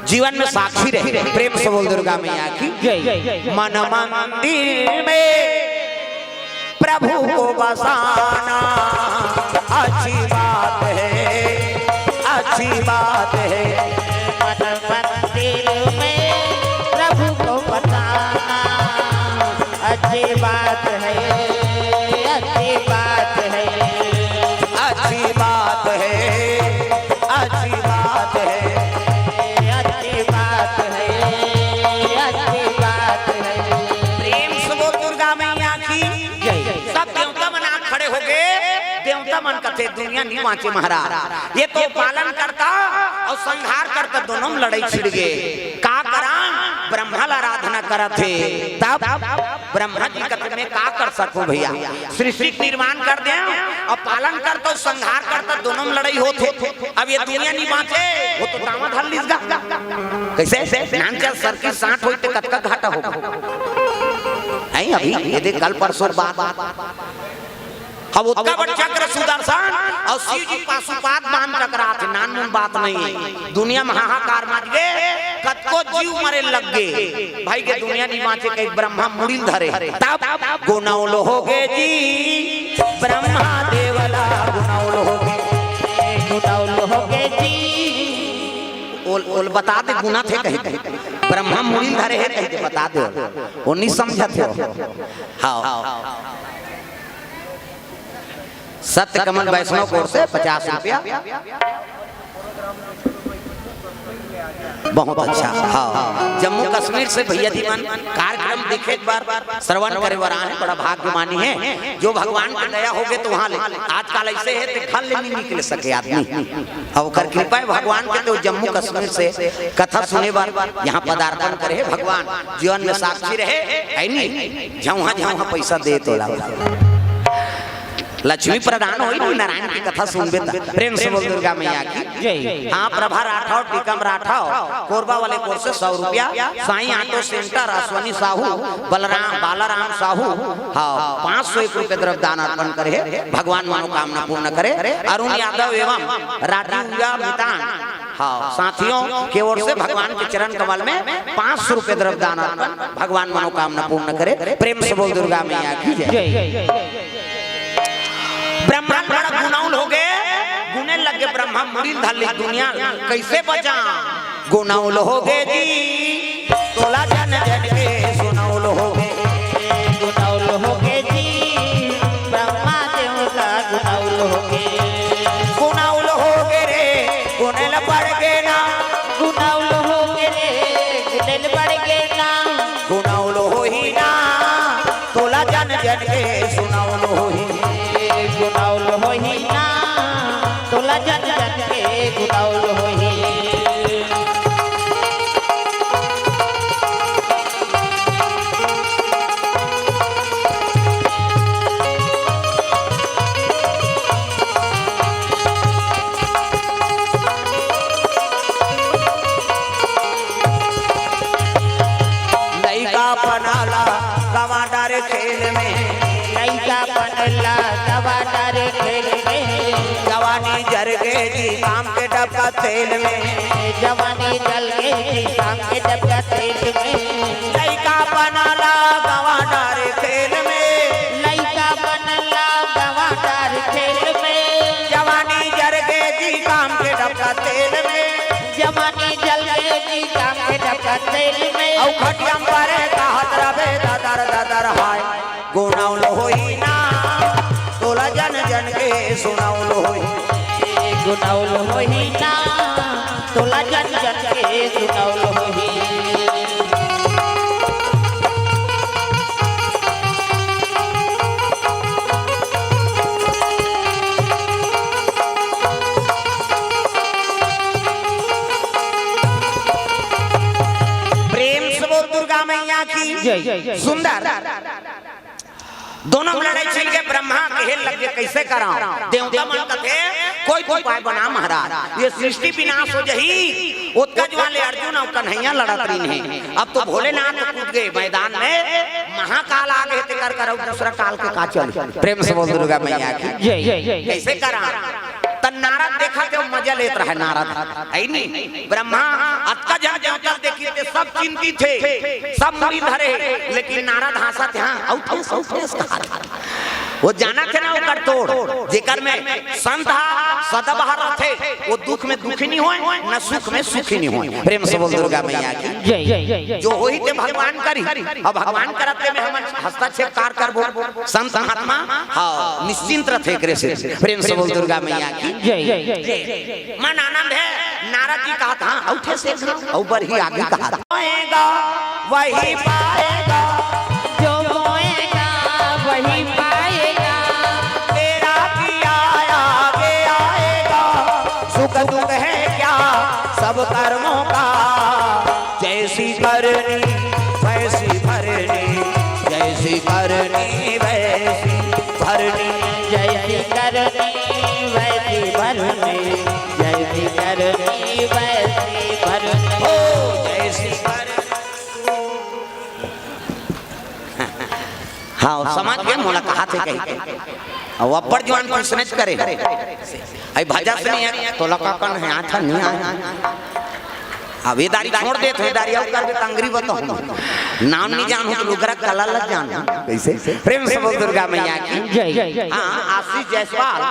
जीवन में साक्षी रहे। प्रेम से बोल दुर्गा मैया की जय। मन मंदिर में प्रभु को बसाना अच्छी बात है, अच्छी बात है। मन मंदिर में प्रभु को बसाना अच्छी बात है, अच्छी बात है। अच्छी बात है, अच्छी बात है। अच्छी बात है, अच्छी बात है। प्रेम से बोल दुर्गा मैया की जय। सब देवता मन आ खड़े हो गे। देवता मन कथे, "दुनिया नहीं बाँचे महाराज, ये तो पालन करता अउ संहार करता, दोनों में लड़ई छिड़ गे। का करा?" ब्रह्मा ला आराधना करत हे। तब ब्रह्मा जी कथे, "मैं का कर सकूं भैया? सृष्टि के निर्माण कर देंव अउ पालन करता, संहार करता, दोनों में लड़ई होत हे। अब ये दुनिया नहीं बाँचे, वो तो दामा धर लिस गा।" कइसे? नानचा सर के साँट होई त कतका घाटा होगा? हैं, अभी ये देख, कल परसों बात। अब ओतका बड़ चक्र सुदर्शन अउ शिव जी पाशुपात बांध टकरात हे, नानमुन बात नहीं हे। दुनिया में हाहाकार मच गे, कतको जीव मरे लग गे। भाई के दुनिया नहीं बाँचे, कहीं ब्रह्मा मुड़ी ल धरे। तब गुनौल हो गे जी, ब्रह्मा देवला गुनौल हो गे, गुनौल हो गे जी। ओल, ओल बता दे गुना थे कहे, कहे। ब्रह्मा मुड़ी ल धरे हे कहे, बता दे। वो नहीं समझत हे। हाँ। सत्य कमल वैष्णव कोर से पचास रुपया। बहुत अच्छा। हाँ, जम्मू कश्मीर से भैया जी मन कार्यक्रम देखे एक बार श्रवण करे बर आए हे, बड़ा भाग्यमानी हे। जो भगवान के दया हो गे त उहाँ ले, आजकल अइसे हे त घर ले नहीं निकल सके आदमी। अब ओकर कृपा हे भगवान के, त जम्मू कश्मीर से कथा सुने बर यहाँ पदार्पण करे हे भगवान। जीवन में साक्षी रहे, हे नहीं? झौहा झौहा पैसा दे तोला। लक्ष्मी प्रदान होई ना, नारायण की कथा सुनबे त। प्रेम से बोल दुर्गा मैया की जय। हाँ, प्रभा राठौर, टीकम राठौर, कोरबा वाले कोर से सौ रुपया, साईं ऑटो सेंटर, अश्वनी साहू, बलराम, बालाराम साहू, हाँ, पाँच सौ एक रुपये द्रव्य दान अर्पण करे हे, भगवान मनोकामना पूर्ण करे। अरुण यादव एवं राजू या मितान, हाँ, साथियों के ओर से भगवान के चरण कमल में पाँच सौ रुपये द्रव्य दान अर्पण, भगवान मनोकामना पूर्ण करे। प्रेम से बोल दुर्गा मैया की जय। जय। ब्रह्मा बड़ा गुनौल हो गे, गुने लग गे ब्रह्मा मुड़ी ल धर लिस दुनिया, कइसे बचा? गुनौल हो गे जी, तोला जन जन के सुनौल हो गे। गुनौल हो गे जी, ब्रह्मा देवता गुनौल हो गे। गुनौल हो गे रे, गुने ल पड़ गे ना। गुनौल हो गे रे, गुने ल पड़ गे ना। गुनौल होही ना, तोला जन जन के सुनौल होही। गुनौल होही ना, तोला जन जन के गुनौल होही। लइका पना ला ला दवा डारे खेल में। जवानी जर गे जी शाम के डबका तेल में। जवानी जल गे जी शाम के डबका तेल में। लइका बनला गवा डारे खेल में। लइका बनला गवा डारे खेल में। जवानी जर गे जी शाम के डबका तेल में। जवानी जल गे जी शाम के डबका तेल में। अउ खटिया म परे कहत रबे ददर ददर हाय। गुनौल होही ना, तोला जन जन के सुनौल होही। गुनौल होही ना, तोला जन जन के सुनौल होही। प्रेम से बोल दुर्गा मैया की जय। सुंदर। दोनों में लड़ाई छिड़ के ब्रह्मा कहे लग गे, "कइसे करांव?" देवता मन कथे, "कोई तो उपाय बना महाराज, ये सृष्टि विनाश हो जही।" ओतका जुवार ले अर्जुन अउ कन्हैया लड़त रहिन हे। अब तो भोलेनाथ कूद गे मैदान में, महाकाल आ गे, तेकर करब दूसरा काल के का चल। प्रेम से बोल दुर्गा मैया की। जय, जय, जय, जय। कइसे करांव? त नारद देखत हे, मजा लेत रहय नारद, हइ नी? ब्रह्मा अतका झन देवता ल देखिस ते सब चिंतित हे, सब मुड़ी धरे हे, लेकिन नारद हाँसत हे, "हाँ, अउ ठेस, अउ ठेस," कहत हे। वो जानत हे ना ओकर तोड़, जेकर में संत हा सदाबहार रथे, वो दुख में दुखी नहीं होय, न सुख में सुखी नहीं होय। प्रेम से बोल दुर्गा मैया की। जय, जय, जय, जय। जो होही ते भगवान करी, अब भगवान करत ते में हमन हस्तक्षेप कार करबो। संत महात्मा, हाँ, निश्चिंत रथे एकरे से। प्रेम से बोल दुर्गा मैया की। जय, जय, जय, जय। मन आनंद हे, नारद जी कहत, हाँ, अउ ठेस एक घाव, अउ बरही आगे कहत। बोएगा, वही पाएगा। जो बोएगा, वही पाएगा। तेरा किया आगे आएगा। सुख दुख है क्या सब कर्मों का। जैसी करनी वैसी भरनी, जैसी करनी वैसी भरनी। जैसी करनी वैसी भरनी, जैसी करनी वैसी भरनी। ओ जैसी करनी। हाँ, समझ गे, मोला कहाथे कहिके। अउ अब्बड़ जुवार प्रश्न करे। अई भजस नहीं हे, तोला का कन हे, आथा नहीं आय। अब ये दारी छोड़ देत हे, दारी अउ करबे त अंगरी बताहूँ। नाम नहीं जानहूँ त लुगरा कला ल जानहूँ। कइसे? प्रेम से बोल दुर्गा मैया की। जय, जय, जय। हाँ, आशीष जायसवाल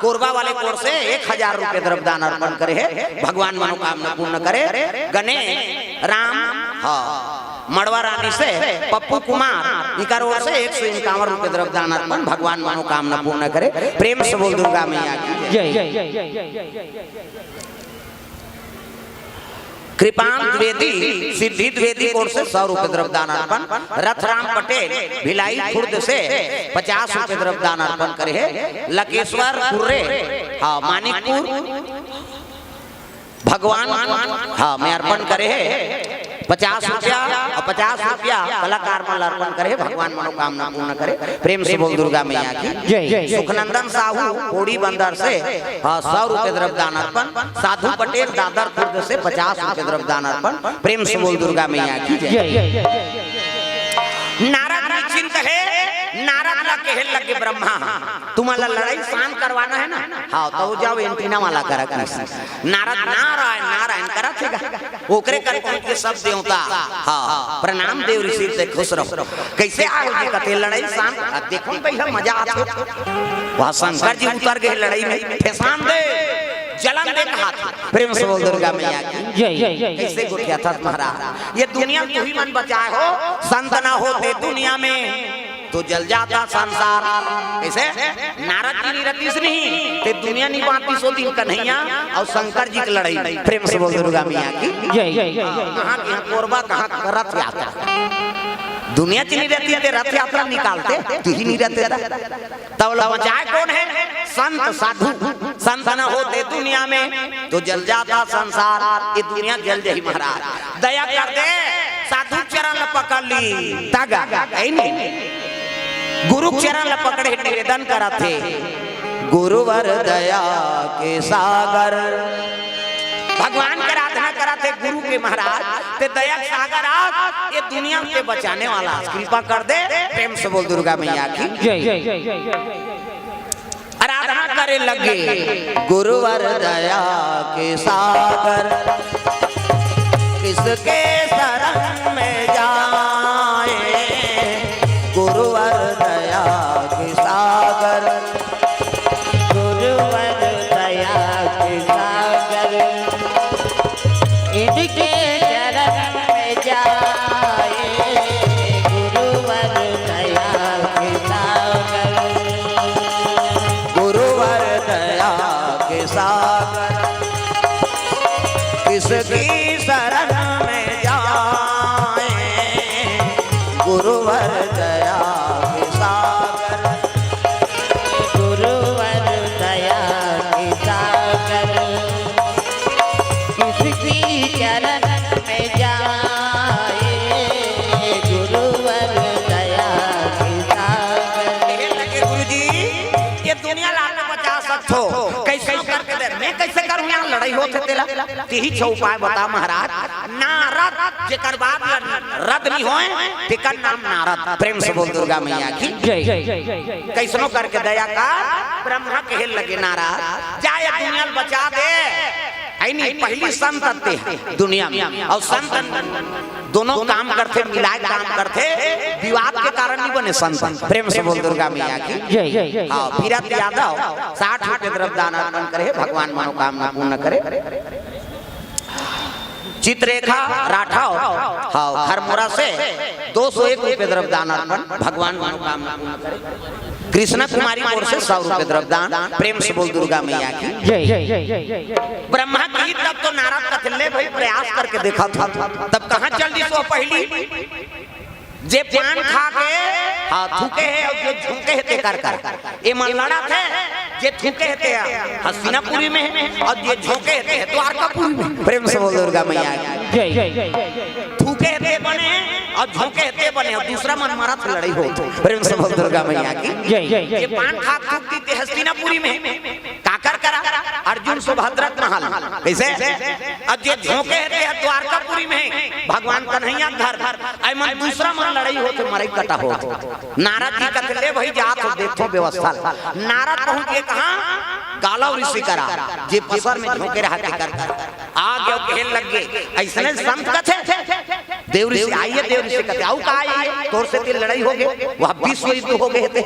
कोरबा वाले कोर से एक हजार रुपये द्रव्य दान अर्पण करे हे, भगवान मनोकामना पूर्ण करे। गने राम, हाँ, मड़वा रानी से पप्पू कुमार, इकर ओर से एक सौ इक्यावन रुपये द्रव्य दान अर्पण, भगवान मनोकामना पूर्ण करे। प्रेम से बोल दुर्गा मैया की। जय। कृपांत द्विवेदी, सिद्धि द्विवेदी ओर से सौ रुपये द्रव्य दान अर्पण, रथराम पटेल, भिलाई खुर्द से पचास रुपये द्रव्य दान अर्पण करे हे, लकेश्वर कुर्रे, हाँ, मानिकपुर, भगवान, हाँ, में अर्पण करे हे पचास रुपया अउ पचास रुपया कलाकार मन ल अर्पण करे हे, भगवान मनोकामना पूर्ण करे। प्रेम से बोल दुर्गा मैया की। जय। सुखनंदन साहू, कोड़ी बंदर से, हाँ, सौ रुपये द्रव्य दान अर्पण। साधु पटेल, दादर खुर्द से पचास रुपये द्रव्य दान अर्पण। प्रेम से बोल दुर्गा मैया की। जय। जय। नारद निश्चिंत हे, नारद ला कहे लगे ब्रह्मा, तुम्हारा लड़ाई शांत करवाना है ना? हाँ, तो जाओ एंटीना वाला करा। नारद नारायण नारायण करत हे गा। ओकरे कर पहुंच के सब देवता, हाँ, प्रणाम देव ऋषि से खुश रहो। कइसे आए हो जी कथे लड़ाई शांत? अब देखो भैया मजा आथे। वहाँ शंकर जी उतर गे लड़ाई में, फेसान दे, जलन दे कहाथे। प्रेम से बोल दुर्गा मैया की। जय, जय, जय, जय। कइसे गोठियाथस महाराज? ये दुनिया तुही मन बचाए हो, संत ना होते दुनिया में तो जल जाता संसार। कइसे? नारद जी नहीं रहतिस नहीं, ते दुनिया नहीं बांटिस ओ दिन कन्हैया अउ शंकर जी के लड़ाई। प्रेम से बोल दुर्गा मैया की। जय, जय, जय, जय। कहाँ, कहाँ कोरबा, कहाँ रथ यात्रा। दुनिया च नहीं रहती ते रथ यात्रा निकालते, तुही नहीं रहते ता। तब ला बचाए कोन हे? संत साधु। संत न होते दुनिया में तो जल जाता संसार। ये दुनिया जल जही महाराज। दया कर दे, साधु चरण ल पकड़ ली। तागा, है नहीं? गुरु चरण ल पकड़े निवेदन करत हे। गुरुवर दया के सागर। भगवान के आराधना करत हे, गुरु के महाराज, ते दया के सागर आस, ये दुनिया के बचाने वाला आस, कृपा कर दे। प्रेम से बोल दुर्गा मैया की जय। आराधना करे लगे। गुरुवर दया के सागर, किसके शरण में जाए। गुरुवर दया के सागर, गुरुवर दया के सागर, इनके चरण में जाए। गुरुवर दया के सागर, गुरुवर दया के सागर, किसकी शरण में जाए। गुरुवर दया के सागर, गुरुवर दया के सागर, किसकी चरण में जाए। गुरुवर दया के सागर। गुरुजी, ये दुनिया ला तो बचा सकथो, कैसे करके दे? मैं कैसे करूं? यहाँ लड़ाई होत हे तेला। तिही छो उपाय बता महाराज। नारद, जेकर बात ल-, रद नहीं होए, तेकर नाम नारद। प्रेम से बोल दुर्गा मैया की जय। कैसनो करके दया कर। ब्रह्मा कहे लगे, नारद, जा ये दुनिया ल बचा दे। ऐ नहीं, पहली संत आते दुनिया में, और संत दोनों काम करथे, मिलाय काम करथे, विवाद के कारण नहीं बने संत। प्रेम से बोल दुर्गा मैया की जय। हाँ, भीरत यादव साठ रुपये द्रव्य दान अर्पण करे, भगवान मनोकामना पूर्ण करे। चित्ररेखा राठौर, हाँ, खरमोरा से दो सौ एक रुपये द्रव्य दान अर्पण, भगवान मनोकामना पूर्ण करे। कृष्णा कुमारी ओर से सौ रुपये द्रव्य दान। प्रेम से बोल दुर्गा मैया की जय। ब्रह्मा की तब तो नारद कथे ले भाई, प्रयास करके देखा था, तब कहाँ चल दी सो पहली। जे पान खा के, हाँ, थूके हे और जे झोंके हे तेकर कर। ए मन लड़ा थे, जे थूके हे ते हस्तिनापुरी में हे और जे झोंके हे ते द्वारकापुरी में। प्रेम से बोल दुर्गा मैया की जय। थूके हे ते बने और झोंके हे ते बने और दूसरा मन मारा थे, लड़ाई हो। प्रेम से बोल दुर्गा मैया की जय। जे पान खा थूक दी ते हस्तिनापुरी में। काकर करा? अर्जुन सुभद्रा के महल। कैसे? अब जे झोंके हे ते द्वारकापुरी में, भगवान कन्हैया घर। ऐ मन दूसरा मन लड़ाई होत हे, मरई कटा होत हे। नारद जी कथे ले भाई जात हो, देखो व्यवस्था। नारद पहुंच के कहा? गालव ऋषि करा, जे पसर में झोंके रहा तेकर। आ गयो, कहे लग गए, ऐसने संत कथे। देव ऋषि आइए, देव ऋषि कथे, आऊ का आइए, तोर से तेल लड़ाई हो गए, वह विश्व युद्ध हो गए थे।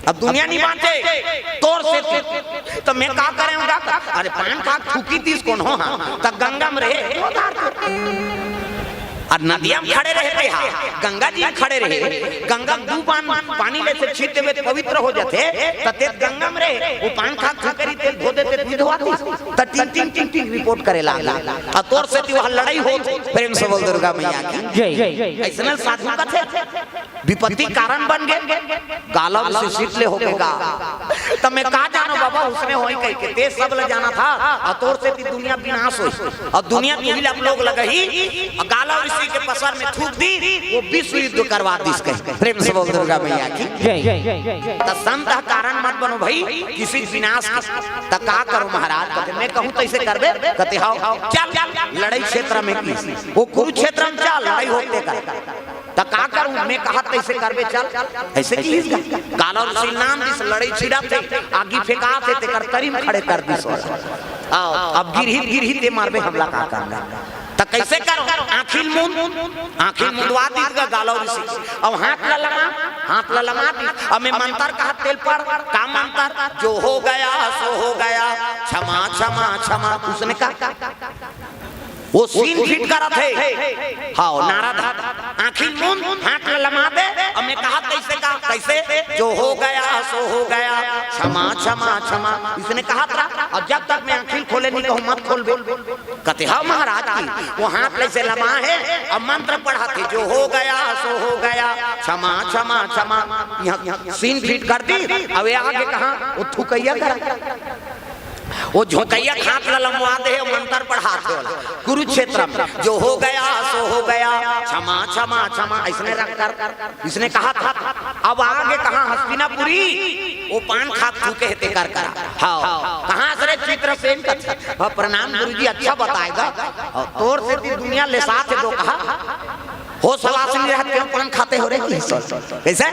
अब दुनिया नहीं बांचे, तोर से तेल। तो मैं का करें उनका? अरे पान खा थूकी तीस कौन हो? हाँ, तो गंगा में रहे। और नदिया में खड़े रहते हा, गंगा जी में खड़े रहे, गंगा दू पान पानी ले से छीट देवे तो पवित्र हो जाते, तो तेल गंगा में रहे, वो पान खा थूकरी तेल धो देते, धो आती, तो टिंग टिंग टिंग टिंग रिपोर्ट करे लागला। और तोर से ती वहाँ लड़ाई हो। प्रेम से बोल दुर्गा मैया की जय। ऐसने साधु कथे। विपत्ति कारण बन गए, गालव से सीट ले हो गए गा। तब मैं का जानो बाबा, उसने होई कह के, ते सब ले जाना था, और तोर से ती दुनिया विनाश होई, और दुनिया तुही ला लोग लगही, और गालव ऋषि के पसर में थूक दी, वो विश्व युद्ध करवा दिस कहे। प्रेम से बोल दुर्गा मैया की जय। तो संत ह कारण मत बनो भाई, किसी विनाश की। तो का करो महाराज, कहते, मैं कहूँ तैसे करबे, कहते, हाओ, चल, लड़ाई क्षेत्र में की, वो कुरुक्षेत्र में चल, लड़ाई होते कर। त का करूं? मैं कहत तैसे करबे, चल। ऐसे की हिस गा? गालव ऋषि नाम दिस लड़ई छिड़त हे, आगी फेंकात हे, तेकर तरी में खड़े कर दिस। आओ, अब गिरही, गिरही ते मारबे, हमला का करना? त कैसे करो? आँखिल मुंद, आँखिल मुंदवा दिस गा गालव ऋषि। अब हाथ ला लमा, हाथ ला लमा दिस। अब मैं मंतर कहत तेल पढ़, का मंतर? जो हो गया सो हो गया, क्षमा क्षमा क्षमा। उसने कहा, वो सीन फिट करत हे। हाँ, नारद ह। आँखिल मुंद, हाथ ला लमा दे, और मैं कहत तैसे का, कैसे? जो हो गया सो हो गया, क्षमा क्षमा क्षमा। इसने कहत रहा, और जब तक मैं आँखिल खोले नहीं कहूँ, मत खोलबे। कहते, हाँ महाराज की, वो हाथ ले से लमा हे, और मंत्र पढ़त हे, जो हो गया सो हो गया, क्षमा क्षमा क्षमा। यहाँ सीन फिट कर दी, अब ये आगे कहाँ? वो थुकैया करा। वो झोंकइया के हाथ ला लमवा दे हे, मंत्र पढ़ात हे ओला। कुरुक्षेत्र में जो हो गया सो हो गया, क्षमा क्षमा क्षमा, अइसने रख कर, इसने कहा था। अब आगे कहाँ? हस्तिनापुरी। वो पान खात थूके हे तेकर करा। हाँ, कहाँ से रे? चित्रसेन का। हाँ, प्रणाम गुरुजी, अच्छा बताय गा। हाँ, तोर सेती दुनिया लेसात हे तो कहा। होस हवास नइ रहत, क्यों पान खाते हो रे? कइसे?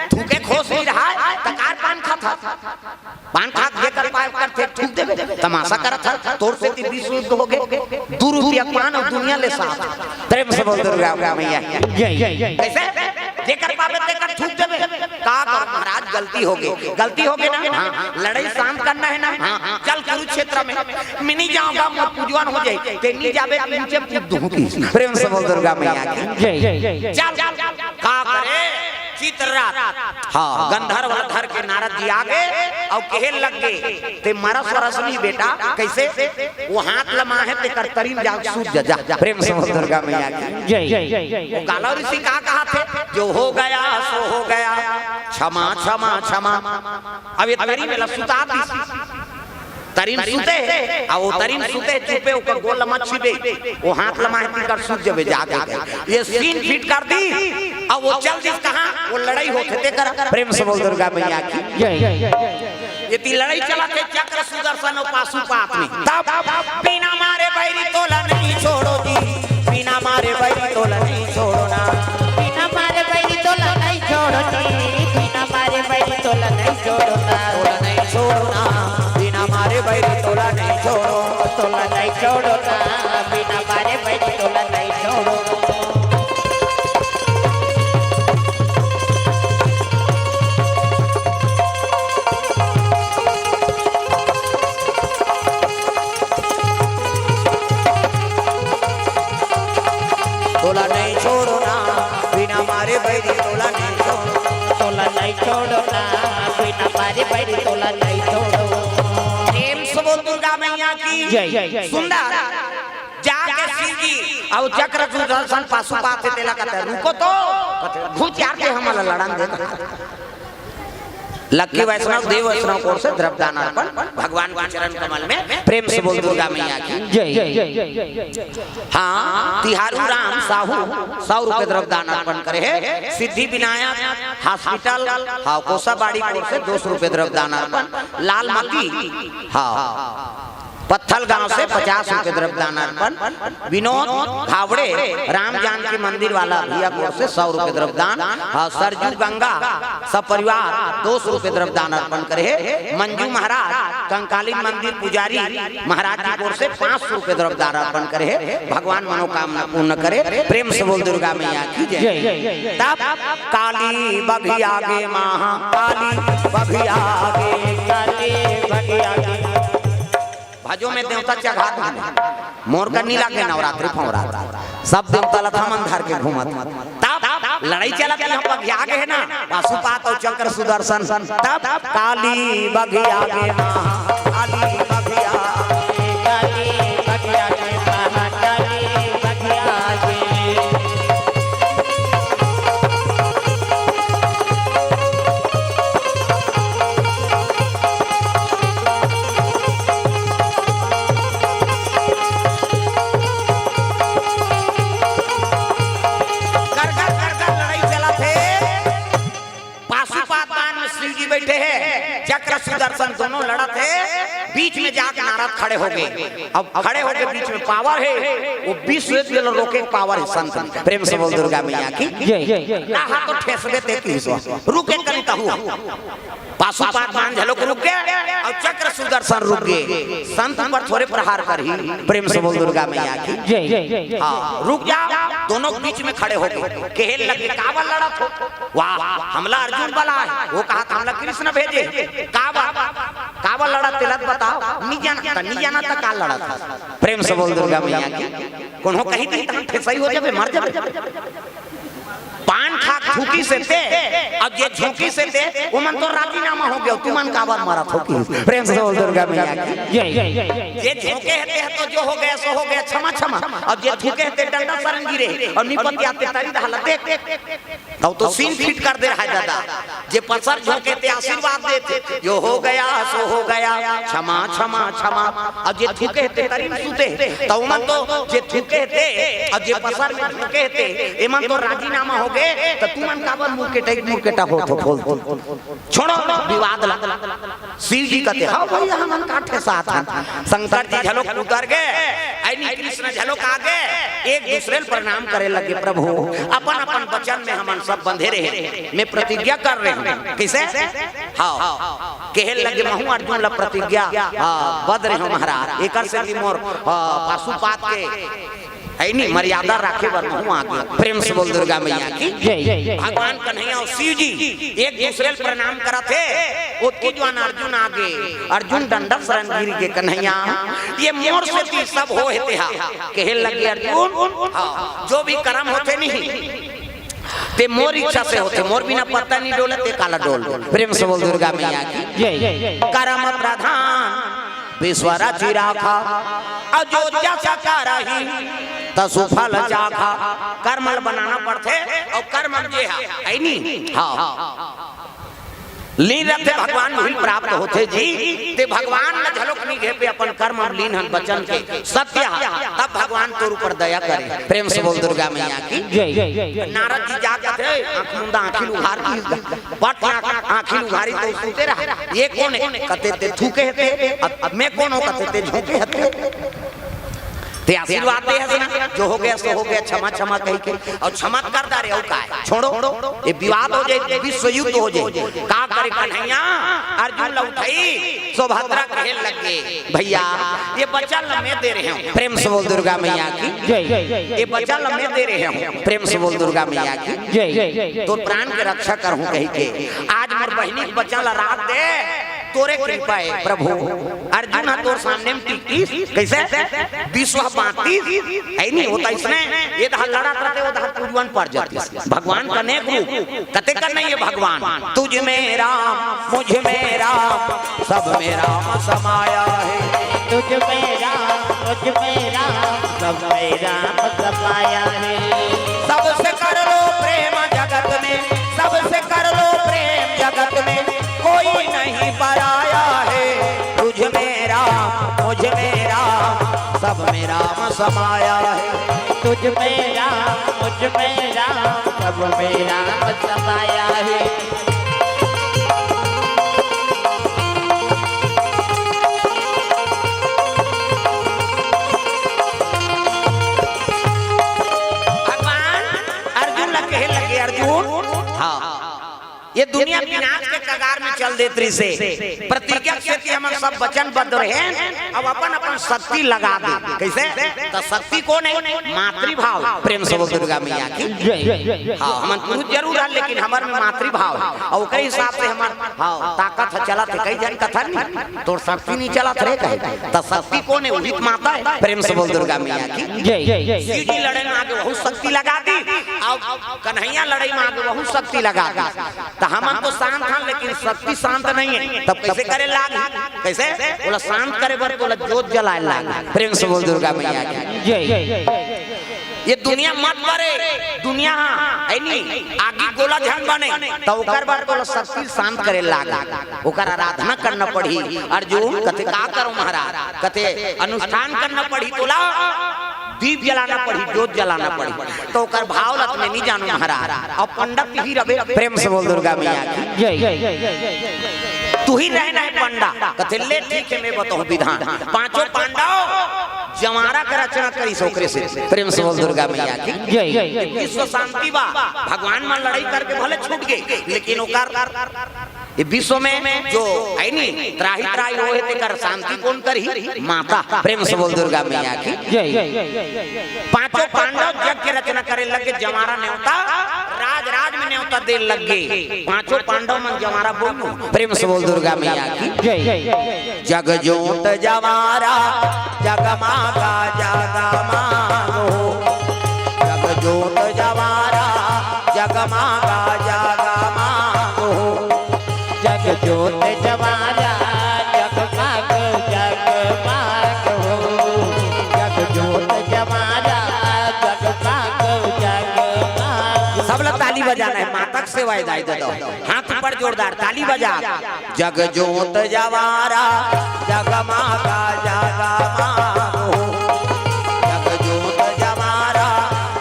थूके के होस नइ रहय, त काबर पान खात हस? पान खात जेकर पाय ओकर थें थूक देबे, तमाशा करत हस, तोर सेती विश्व युद्ध होगे, दू रुपया पान अउ दुनिया लेसात। प्रेम से बोल दुर्गा मैया की। जय। कइसे? जेकर पाबे तेकर थूक देबे। का करो महाराज, गलती होगे, गलती होगे ना? हाँ, लड़ई शांत करना हे ना? हाँ, चल कुरुक्षेत्र में। मैं नइ जावंव गा, मोर पूजवन हो जाही। तैं नइ जाबे, नीचे कूद दूहूं कहिस। प्रेम से बोल दुर्गा मैया की। जय। चल, का करे? चित्ररथ। हाँ, गंधर्व ला धर के नारद जी आगे अउ कहे लगे, तैं मरस वरस नइ बेटा। कइसे? वो हाथ लमाहे तेकर तरी म जाके सूत जा, जा। प्रेम से बोल दुर्गा मैया की। जय। वो गालव ऋषि का कहाथे? जो हो गया सो हो गया, क्षमा क्षमा क्षमा। अब ये तरी में ला सुता दिस। तरी म सुते हे, अउ वो तरी म सुते हे, चुपे ओकर गोड़ ल मत छुबे, वो हाथ लमाहे तेकर सूत जबे जाके। ये सीन फिट कर दिस, अउ वो चल दिस कहाँ? वो लड़ई होथे तेकर। प्रेम से बोल दुर्गा मैया की। जय। एती लड़ई चलत हे चक्र सुदर्शन अउ पाशुपात में। तब बिना मारे बैरी तोला नहीं छोड़ो जी, बिना मारे बैरी तोला नहीं छोड़ो ना। बिना मारे बैरी तोला नहीं छोड़ो जी, बिना मारे बैरी तोला नहीं छोड़ो ना। तोला नहीं छोड़ो ना, बिना मारे बैरी तोला नहीं छोड़ो। तोला नहीं छोड़ो ना, बिना मारे बैरी तोला नहीं छोड़ो। तोला नहीं छोड़ो ना, बिना मारे बैरी तोला नहीं छोड़ो। तोला नहीं छोड़ो ना, बिना मारे बैरी तोला नहीं छोड़ो। प्रेम से बोल दुर्गा मैया की। जय। सुंदर जाके शिव जी अउ चक्र सुदर्शन पाशुपात हे तेला कथे, रुको तो, घुसियार के हमला लड़न दे। लक्की वैष्णव, देव वैष्णव कोर से द्रव्यदान अर्पण भगवान के चरण कमल में। प्रेम से बोल दुर्गा मैया की। जय। हाँ, तिहारू राम साहू सौ रुपये द्रव्यदान अर्पण करे हे। सिद्धि विनायक हॉस्पिटल, हाँ, कोसाबाड़ी कोर से दो सौ रुपये द्रव्यदान अर्पण। लालमती, हाँ, पत्थल गांव से पचास रुपये द्रव्यदान अर्पण। विनोद घावड़े राम जानकी मंदिर वाला भैया कोर से सौ रुपये द्रव्यदान। हाँ, सरजू गंगा सपरिवार दो सौ रुपये द्रव्यदान अर्पण करे हे। मंजू महाराज कंकालीन मंदिर पुजारी महाराज जी कोर से पाँच सौ रुपये द्रव्यदान अर्पण करे हे। भगवान मनोकामना पूर्ण करे। प्रेम से बोल दुर्गा मैया की जय। जय। तब काली बघिया गे माँ, काली बघिया गे, काली बघिया गे। भजो में देवता चघा दे। मोर का नी लागे नवरात्रि फवरात। सब देवता ला थमन धर के घूमत। तब लड़ई चलत हे, हम बघिया गे हे ना, पाशुपात अउ चक्र सुदर्शन। तब काली बघिया गे माँ, काली बघिया, काली बघिया गे माँ, काली बघिया गे। गरगर गरगर लड़ई चलत हे। पाशुपात बान में शिव जी बइठे हे, चक्र सुदर्शन दोनों लड़त हे। बीच में जाके नारद खड़े होगे। अब खड़े होके बीच में पावर हे, वो विश्व युद्ध ल रोके के पावर हे संत में। प्रेम से बोल दुर्गा मैया की। जय। कहा तो ठेसबे ते की सो। रुके कनी तहू। पाशुपात बान घलोक रुक गे अउ चक्र सुदर्शन रुक गे। संत ऊपर थोरे प्रहार करही। प्रेम से बोल दुर्गा मैया की। जय। हाँ, रुक जा। दोनों के बीच में खड़े होगे। कहे लगे, "काबर लड़त हो?" वाह, हमला अर्जुन बलाय, वो कहा था, "हमला कृष्ण भेजे।" "काबर, काबर लड़त तेला त बताव।" "नी जाना।" "त नी जाना त का लड़त हस?" प्रेम से बोल दुर्गा मैया की। कोनो कही दी त हम ठेसई हो जाबे, मर जाबे। पान खा खा थूकिस हे ते, अउ जे झोंकिस हे ते, ओमन तो राजीनामा हो गे, तुमन काबर मरत हो कि? प्रेम से बोल दुर्गा मैया की। जय। जे झोंके हे ते ह तो जो हो गया सो हो गया, क्षमा क्षमा। अउ जे थूके हे ते डंडा सरन गिरे, अउ निपत आते तरी दहला देख। तब तो सीन फिट कर दे रहा है दादा। जे पसर झोंके ते आशीर्वाद देथे, जो हो गया सो हो गया, क्षमा क्षमा क्षमा। अउ जे थूके हे ते तरी में सूते, त ओमन तो जे थूके हे ते, अउ जे पसर में झोंके हे ते, एमन तो राजीनामा हो गे, त तुमन काबर मुरकेटा मुरकेटा होत हो, बोल। छोड़ो विवाद ला। शिव जी कहते, "हाँ भैया, हमन काठे साथ हन।" शंकर जी झलोक उतर गे, अइनी कृष्ण झलोक आ गे, एक दूसरे ल प्रणाम करे लगे, "प्रभु, अपन अपन वचन में हमन सब बंधे रहे, मैं प्रतिज्ञा कर रहे हूँ।" कइसे? हाँ, कहे लगे, "महूँ अर्जुन ला प्रतिज्ञा, हाँ, बद्ध रहे हूँ महाराज, एकर से भी मोर, हाँ, पाशुपात के है नी, मर्यादा राखे बर महूँ आगे।" प्रेम से बोल दुर्गा मैया की। जय। भगवान कन्हैया अउ शिव जी एक दूसरे ल प्रणाम करत हे। ओतकी जुवार अर्जुन आगे, अर्जुन डंडा सरन गिर गे, "कन्हैया, ये मोर सेती सब हो हे तेहा।" कहे लगे अर्जुन, हाँ, जो भी करम होथे नहीं, ते मोर इच्छा से होथे, मोर बिना पत्ता नहीं डोले, ते काला डोल। प्रेम से बोल दुर्गा मैया की। जय। करम प्रधान विश्व रचि राखा, अउ जो जस करही तसु फल चाखा। कर्म ल बनाना पड़थे, अउ कर्म जे ह, है नी? हाँ। लीन रथे भगवान उही प्राप्त होथे जी। ते भगवान ल झलोक नी घेपे, अपन कर्म म लीन हन, वचन के सत्य ह, तब भगवान तोर ऊपर दया करे। प्रेम से बोल दुर्गा मैया की। जय। नारद जी जाग जाथे, आँख मुंदा आँखी ल उघार दी, पट आँख, आँखी ल उघारी तो सूते रहा। ये कोन हे? कथे ते थूके हे ते, अब, अब मैं कोन हूँ? कथे ते झोंके हे ते। ते आशीर्वाद दे हस ना, जो हो गया सो हो गया, क्षमा क्षमा कहि के, अउ क्षमा कर डारे, अउ काय? छोड़ो, ये विवाद हो जाए, विश्व युद्ध हो जाए। का करे कन्हैया, अर्जुन ल उठाई, सुभद्रा कहे लगे, "भैया, ये बच्चा ल मैं दे रहे हूँ।" प्रेम से बोल दुर्गा मैया की। जय। "ये बच्चा ल मैं दे रहे हूँ।" प्रेम से बोल दुर्गा मैया की। जय। "तोर प्राण के रक्षा करहूँ कहि के, आज मोर बहिनी के बच्चा ल राख दे, तोरे कृपा हे प्रभु।" अर्जुन ह तोर सामने में टिकटिस, कइसे? विश्व बांटिस, है नी? होता इसने, ये दहा लड़त रहते, वो दहा पूजवन पर जातिस। भगवान का अनेक रूप, कते का नहीं है भगवान। "तुझ में राम, मुझ में राम, सब में राम समाया है।" तुझ में राम, मुझ में राम, सब में राम समाया है। सबसे कर लो प्रेम जगत में, सबसे कर लो प्रेम जगत में, कोई नहीं पराया है। तुझ में राम, मुझ में राम, सब में राम समाया है। तुझ में राम, मुझ में राम, सब में राम समाया है। भगवान अर्जुन ला कहे लगे, "अर्जुन, हाँ, ये दुनिया विनाश के कगार में चल देत रहिसे, प्रतिज्ञा के सेती हमन सब वचनबद्ध रहे, अब अपन अपन शक्ति लगा दे।" कइसे? त शक्ति कोन हे? मातृभाव। प्रेम से बोल दुर्गा मैया की। जय। हाँ, हमन पुरुष जरूर हन, लेकिन हमर में मातृभाव हे, अउ ओकरे हिसाब से हमर, हाँ, ताकत ह चलत हे। कई झन कथन, "तोर शक्ति नहीं चलत रे," कहे, त शक्ति कोन हे? उही त माता हे। प्रेम से बोल दुर्गा मैया की। जय। शिव जी लड़े में आगे, वहू शक्ति लगा दी, अउ कन्हैया लड़ई में आगे, वहू शक्ति लगा दी। त हमन तो शांत हन, लेकिन शक्ति शांत नहीं हे, तब कइसे करे लाग? कइसे? ओला शांत करे बर तोला जोत जलाए लाग। प्रेम से बोल दुर्गा मैया की। जय। ये दुनिया मत बरे, दुनिया ह, है नी, आगी गोला झन बने, त ओकर बर तोला शक्ति शांत करे लाग, ओकर आराधना करना पड़ही। अर्जुन कथे, "का करो महाराज?" कथे, "अनुष्ठान करना पड़ही तोला, दीप जलाना पड़ही, जोत जलाना पड़ही।" त ओकर भाव ल त मैं नहीं जानों महाराज। अब पंडित ही रबे। प्रेम से बोल दुर्गा मैया की। जय। तुही रहना हे पंडा। कथे, "ले ठीक हे, मैं बताहूँ विधान।" पांचों पांडव जंवारा के रचना करिस ओकरे सेती। प्रेम से बोल दुर्गा मैया की। जय। विश्व शांति बा, भगवान मन लड़ई करके भले छूट गे, लेकिन ओकर ये विश्व में जो है नी, त्राहि त्राहि होहे, तेकर शांति कोन करही? माता। प्रेम से बोल दुर्गा मैया की। जय। पांचों पांडव जग के रचना करे लगे, जंवारा नेवता, राज राज में नेवता दे लगे। पांचों पांडव मन जंवारा बोलू। प्रेम से बोल दुर्गा मैया की। जय। जग जोत जंवारा जगमागा जगमागो, जग जोत जंवारा जगमागा जाना हे, माता के सेवा हे दाई ददा। हाथ ऊपर जोरदार, ताली बजा। जग जोत जवारा, जगमागा जगमागो। जग जोत जवारा,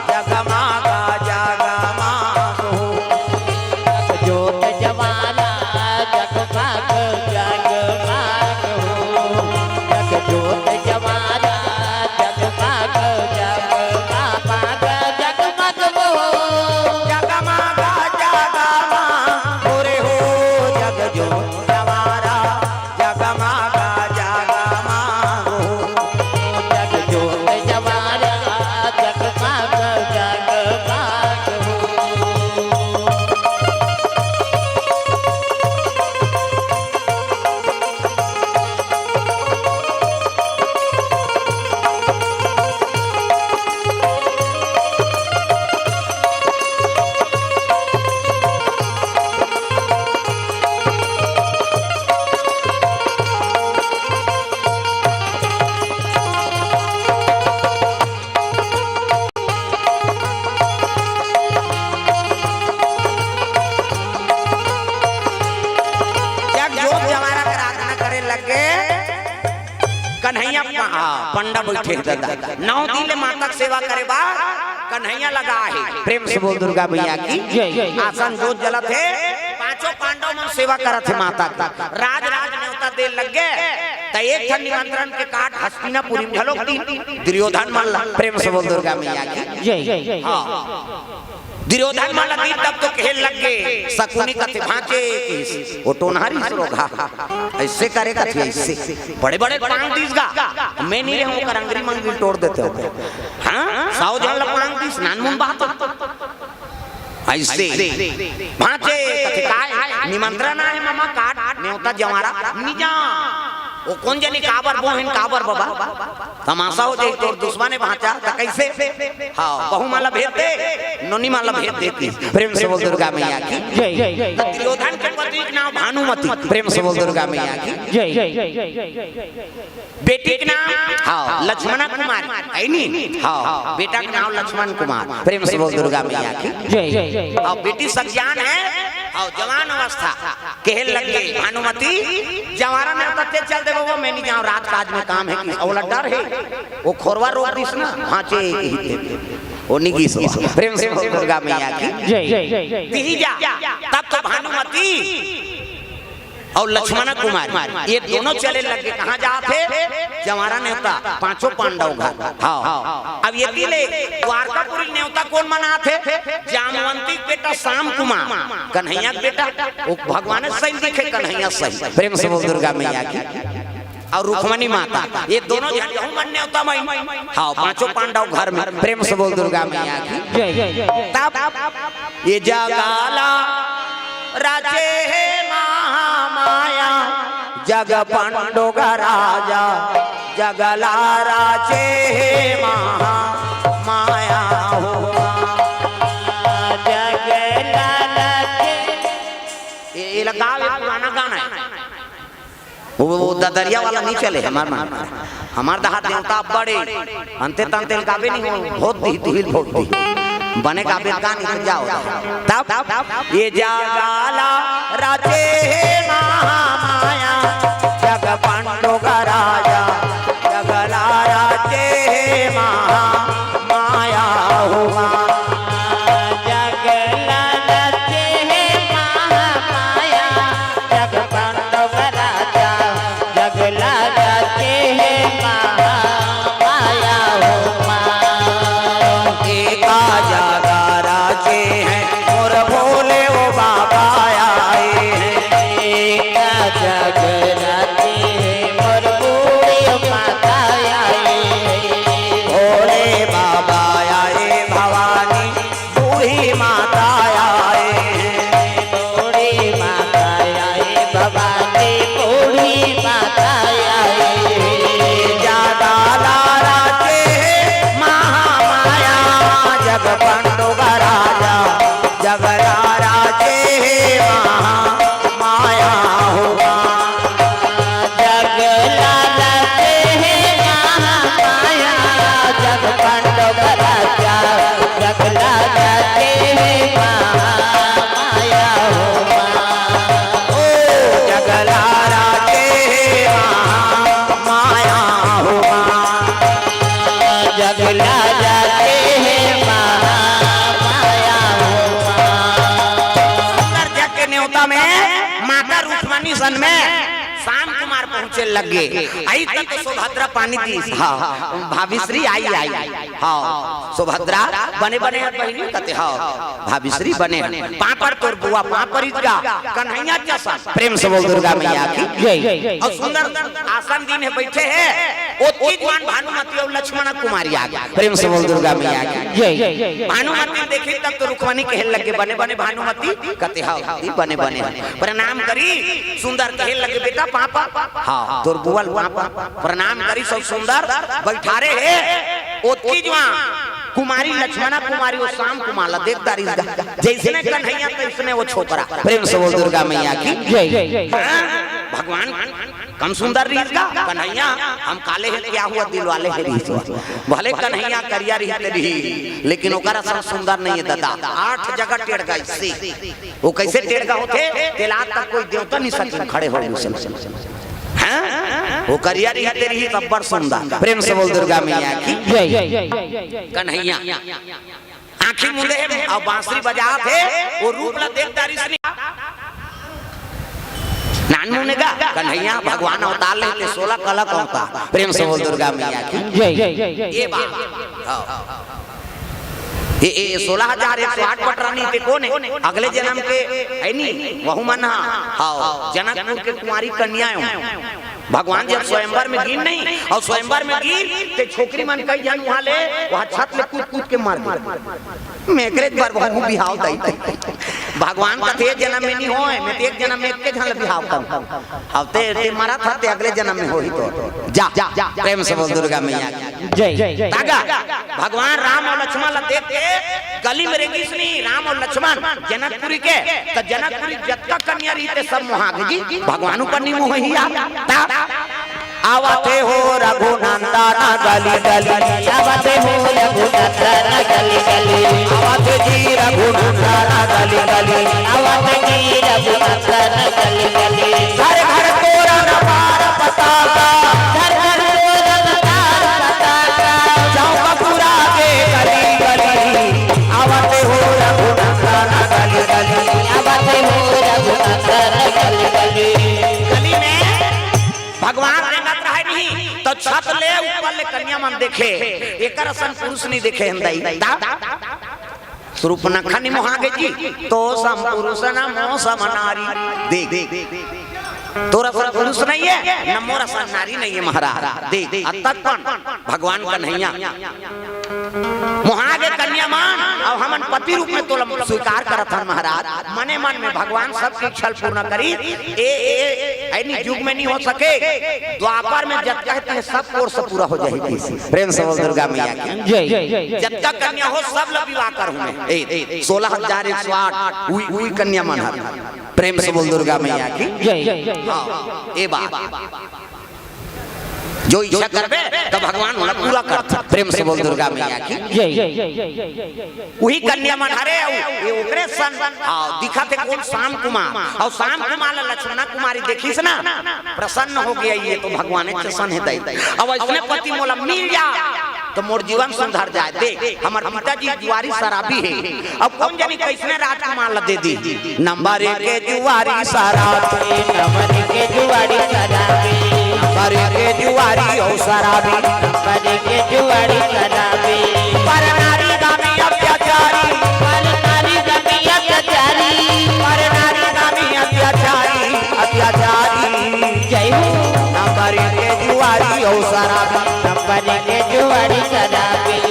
जगमागा जगमागो। जग जोत जवारा, जगमागा जगमागो। जग जोत जवारा, जगमागा जगमागो। जगमागा जगमागो रे हो, जग जोत जवारा, जगमागा जगमागो। जग जोत जवारा, जगमागा जगमागो। जग जोत जवारा कर आराधना करे लगे। कन्हैया पा-, पंडा बैठे हे ददा। नौ दिन ले माता के सेवा करे बर कन्हैया लगा हे। प्रेम से बोल दुर्गा मैया की। जय, जय, जय। आसन जोत जलत हे, पांचों पांडव मन सेवा करत हे माता के। राज राज नेवता दे लग गे, त एक ठन निमंत्रण के card हस्तिनापुरी में घलोक दीन, दुर्योधन मन ला। प्रेम से बोल दुर्गा मैया की। जय, जय, जय। हाँ। दुर्योधन मन ला दीन तब तो कहे लग गे, शकुनी कथे भांचे किस, ओ टोनहारी सरोघा। अइसे करे कथे, अइसे। बड़े बड़े पांग दीस गा, मैं नहीं रहूं, ओकर अंगरी मंगरी तोड़ देते हो। हाँ, सौ झन ला पांग दीस, नानमुन बात। अइसे भांचे कथे काय, निमंत्रण आहे ममा, card, नेवता जवारा, निजा। ओ कोन जनी काबर बोहिन, काबर बबा? तमाशा हो जाई, तोर दुश्मन हे भांचा, त कइसे? हाँ, बहू मन ला भेज दे, नोनी मन ला भेज देती। प्रेम से बोल दुर्गा मैया की। जय, जय, जय। त दुर्योधन के पति के नाम भानुमति। प्रेम से बोल दुर्गा मैया की। जय, जय, जय। बेटी के नाम, हाँ, लक्ष्मणा कुमारी, हे नी? हाँ, बेटा के नाम लक्ष्मण कुमार। प्रेम से बोल दुर्गा मैया की। जय, जय, जय। हाँ, बेटी सज्ञान हे, हाँ, जवान अवस्था। कहे लगे, भानुमति, जवारा नेवता ते चल देबो, वो मैं नहीं जाऊँ, राजकाज में काम हे कि, ओला डर हे, वो खोरवा रोक दीस ना, भांचे, वो निगिस। प्रेम से बोल दुर्गा मैया की। जय, जय, जय। तिही जा, तब तो भानुमति अउ लक्ष्मणा कुमारी, ये दोनों चले लगे। कहाँ जात हे? जवारा नेवता, पांचों पांडव घर। हाँ। अब एती ले द्वारकापुरी नेवता कोन मन आथे? जामवंती के बेटा श्याम कुमार, कन्हैया के बेटा, वो भगवान सही दिखे, कन्हैया सही। प्रेम से बोल दुर्गा मैया की। अउ रुक्मणी माता, ये दोनों झन कहूँ मन नेवता मई। हाँ, पांचों पांडव घर में। प्रेम से बोल दुर्गा मैया की। जय, जय, जय। तब ये जगाला राचे हे महामाया, जग पंडुग राजा, जगला राचे हे महामाया हो। जगला राचे। ये, ये लगा, ये पुराना गाना हे। वो, वो ददरिया वाला नहीं चले हमार मन। हमार दहा देवता बड़े, अंते तंते गावे नहीं हो, बहुत दी, दिल बहुत दी। बने गावे का नहीं जाओ। तब ये जागाला राचे हे महामाया, जग पंडुग राजा, जगला राचे हे महामाया हुआ। जगला राचे हे महामाया, जग पंडुग राजा, जगला राचे हे महामाया हो माँ। एका जगा राचे हे मोर भोले ओ बाबा आए हे। एका जग राचे हे मोर भोले भुला जाते हैं महामाया हो। सुंदर जग के नेवता में माता रुक्मणी सन में श्याम कुमार पहुंचे लगे। आई तक सुभद्रा पानी दी। हाँ, भाभी श्री आई, आई। हाँ, सुभद्रा बने बने हैं बहिनी कते। हाँ, भाभी श्री बने हैं। पापड़ तोर बुआ, पापड़ इजगा, कन्हैया जसन। प्रेम से बोल दुर्गा मैया की जय। और सुंदर आसन दीन हे, बैठे हे, ओतकी जुवान भानुमती अउ लक्ष्मण कुमारी आगे। प्रेम से बोल दुर्गा मैया की जय। भानुमती देखी तब तो रुक्मणी कहे लगे, "बने बने भानुमती?" कते, "हाँ, हाँ, बने बने।" प्रणाम करी, सुंदर कहे लगे, "बेटा पापा।" हाँ, तोर बुआ ल पापा। प्रणाम करी सब सुंदर, बैठारे हे, ओतकी जुवान कुमारी लक्ष्मणा कुमारी अउ श्याम कुमार ला देख डारिस गा। जइसने कन्हैया तइसने वो छोकरा। प्रेम से बोल दुर्गा मैया की जय। हाँ, भगवान कम सुंदर रहिस गा कन्हैया, हम काले हे क्या हुआ दिल वाले हे रहिस हुआ। भले कन्हैया करिया रहिते रही, लेकिन ओकर असन सुंदर नहीं है दादा। आठ जगह टेढ़ गा इससे। वो कैसे टेढ़ गा होथे? तेला आज तक कोई देवता नहीं सकिन खड़े हो उसे। हाँ? वो करिया रहिते रही तब बड़ सुंदर। प्रेम से बोल दुर्गा मैया की जय। कन्हैया आँखी मूंदे हे अउ बांसुरी बजात हे, वो रूप ला देख डारिस नहीं। नान मुने गा, कन्हैया भगवान अवतार लेते सोलह कला का अवतार। प्रेम से बोल दुर्गा मैया की जय। ये बात। हाँ। ये, ये सोलह हजार एक सौ आठ पटरानी ते कोन हे? अगले जन्म के है नी, वहू मन हा। हाँ, जनकपुर के कुंवारी कन्या हो। भगवान जब स्वयंवर में गिन नहीं, अउ स्वयंवर में गिन, ते छोकरी मन कई झन वहाँ ले, वहाँ छत ले कूद कूद के मर गे। मैं एकरे बर वहू बिहाव दई। भगवान कथे, "ए जन्म में नहीं होय, मैं तो एक जन्म में एक के झन ले बिहाव करूँ।" अब ते, ते मरा था, ते अगले जन्म में होही तो। जा, जा, प्रेम से बोल दुर्गा मैया की जय। जय। तागा, भगवान राम अउ लक्ष्मण ला देख के गली में रेंगिस नहीं, राम अउ लक्ष्मण जनकपुरी के, त जनकपुरी जतका कन्या रहिते सब मोहा गे जी, भगवान ऊपर नहीं मोही यार। ता, आवत हे हो रघुनंदन गली गली, आवत हे हो रघुनंदन गली गली, आवत हे जी रघुनंदन गली गली, आवत हे जी रघुनंदन गली गली। घर घर तोरण अपार पताका, घर घर तोरण अपार पताका, चौक पुरा के गली गली, आवत हे हो रघुनंदन गली गली, आवत हे हो रघुनंदन गली गली। गली में भगवान रेंगत रहे नहीं, तो छत ले ऊपर ले कन्या मन देखे, एकर असन पुरुष नहीं देखे हन दाई। ता? सुरूपनखा नहीं मोहा गे जी, तो सम पुरुष न मो सम नारी। देख, तोर असन पुरुष नहीं है, न मोर असन नारी नहीं है महाराज। देख, अतक कन भगवान कन्हैया मोहा गे कन्या मन, अउ हमन पति रूप में तोला स्वीकार करत हन महाराज। मने मन में भगवान सबके इच्छा ल पूर्ण करी। ए, ए, ए, ऐनी युग में नहीं हो सके, द्वापर में जतका हे ते सब कोर से पूरा हो जाही। प्रेम से बोल दुर्गा मैया की जय। जतका कन्या हो सब ला विवाह करहूँ मैं। ए, ए, सोलह हजार एक सौ आठ उई, उई कन्या मन हर। प्रेम से बोल दुर्गा मैया की जय। हाँ, ए बात। जो इच्छा करबे, त भगवान ओला पूरा करथे। प्रेम से बोल दुर्गा मैया की जय। उही कन्या मन हरे, अउ ये ओकरे सन, हाँ, दिखत हे कोन? श्याम कुमार। अउ श्याम कुमार ला लक्ष्मणा कुमारी देखिस ना, प्रसन्न हो गे, ये तो भगवान के सन हे दाई। अउ अइसने पति मोला मिल जा, त मोर जीवन सुधर जाय। देख, हमर पिताजी जुआरी शराबी हे, अब कोन जनी कइसने राजकुमार ला दे दी। नंबर एक के जुआरी शराबी, नंबर एक के जुआरी शराबी, नंबर एक के जुआरी अउ शराबी, नंबर एक के जुआरी शराबी। पर नारी दामी अत्याचारी, पर नारी दामी अत्याचारी, पर नारी दामी अत्याचारी, अत्याचारी। जय हो। नंबर एक के जुआरी अउ शराबी, नंबर एक के जुआरी शराबी।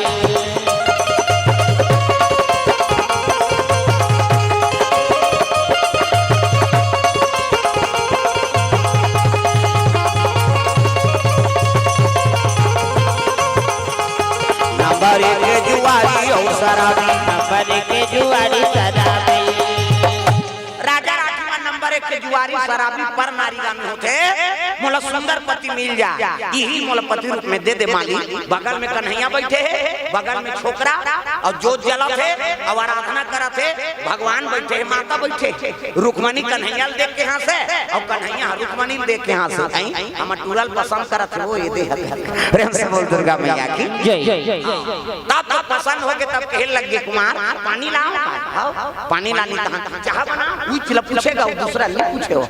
नंबर एक के जुआरी अउ शराबी। नंबर एक के जुआरी शराबी। राजा राठौर नंबर एक के जुआरी शराबी पर नारी दामी होथे। मोला सुंदर पति मिल जा, इही मोला पति रूप में दे दे मालिक। बगल में कन्हैया बैठे हे, बगल में छोकरा, अउ जोत जलत हे, अउ आराधना करत हे। भगवान बइठे हे, माता बइठे हे। रुक्मणी कन्हैया ल देख के हाँसे, अउ कन्हैया ह रुक्मणी ल देख के हाँसे। अई, हमर टूरा ल पसंद करत हे, वो ये दे हवे। प्रेम से बोल दुर्गा मैया की। जय। तब तो पसंद होगे, तब कहे लग गे, "कुमार, पानी लाव।" "हव, पानी लानी तहन चाह बना।" उही ल पूछेगा, वो दूसरा ल नइ पूछे हो।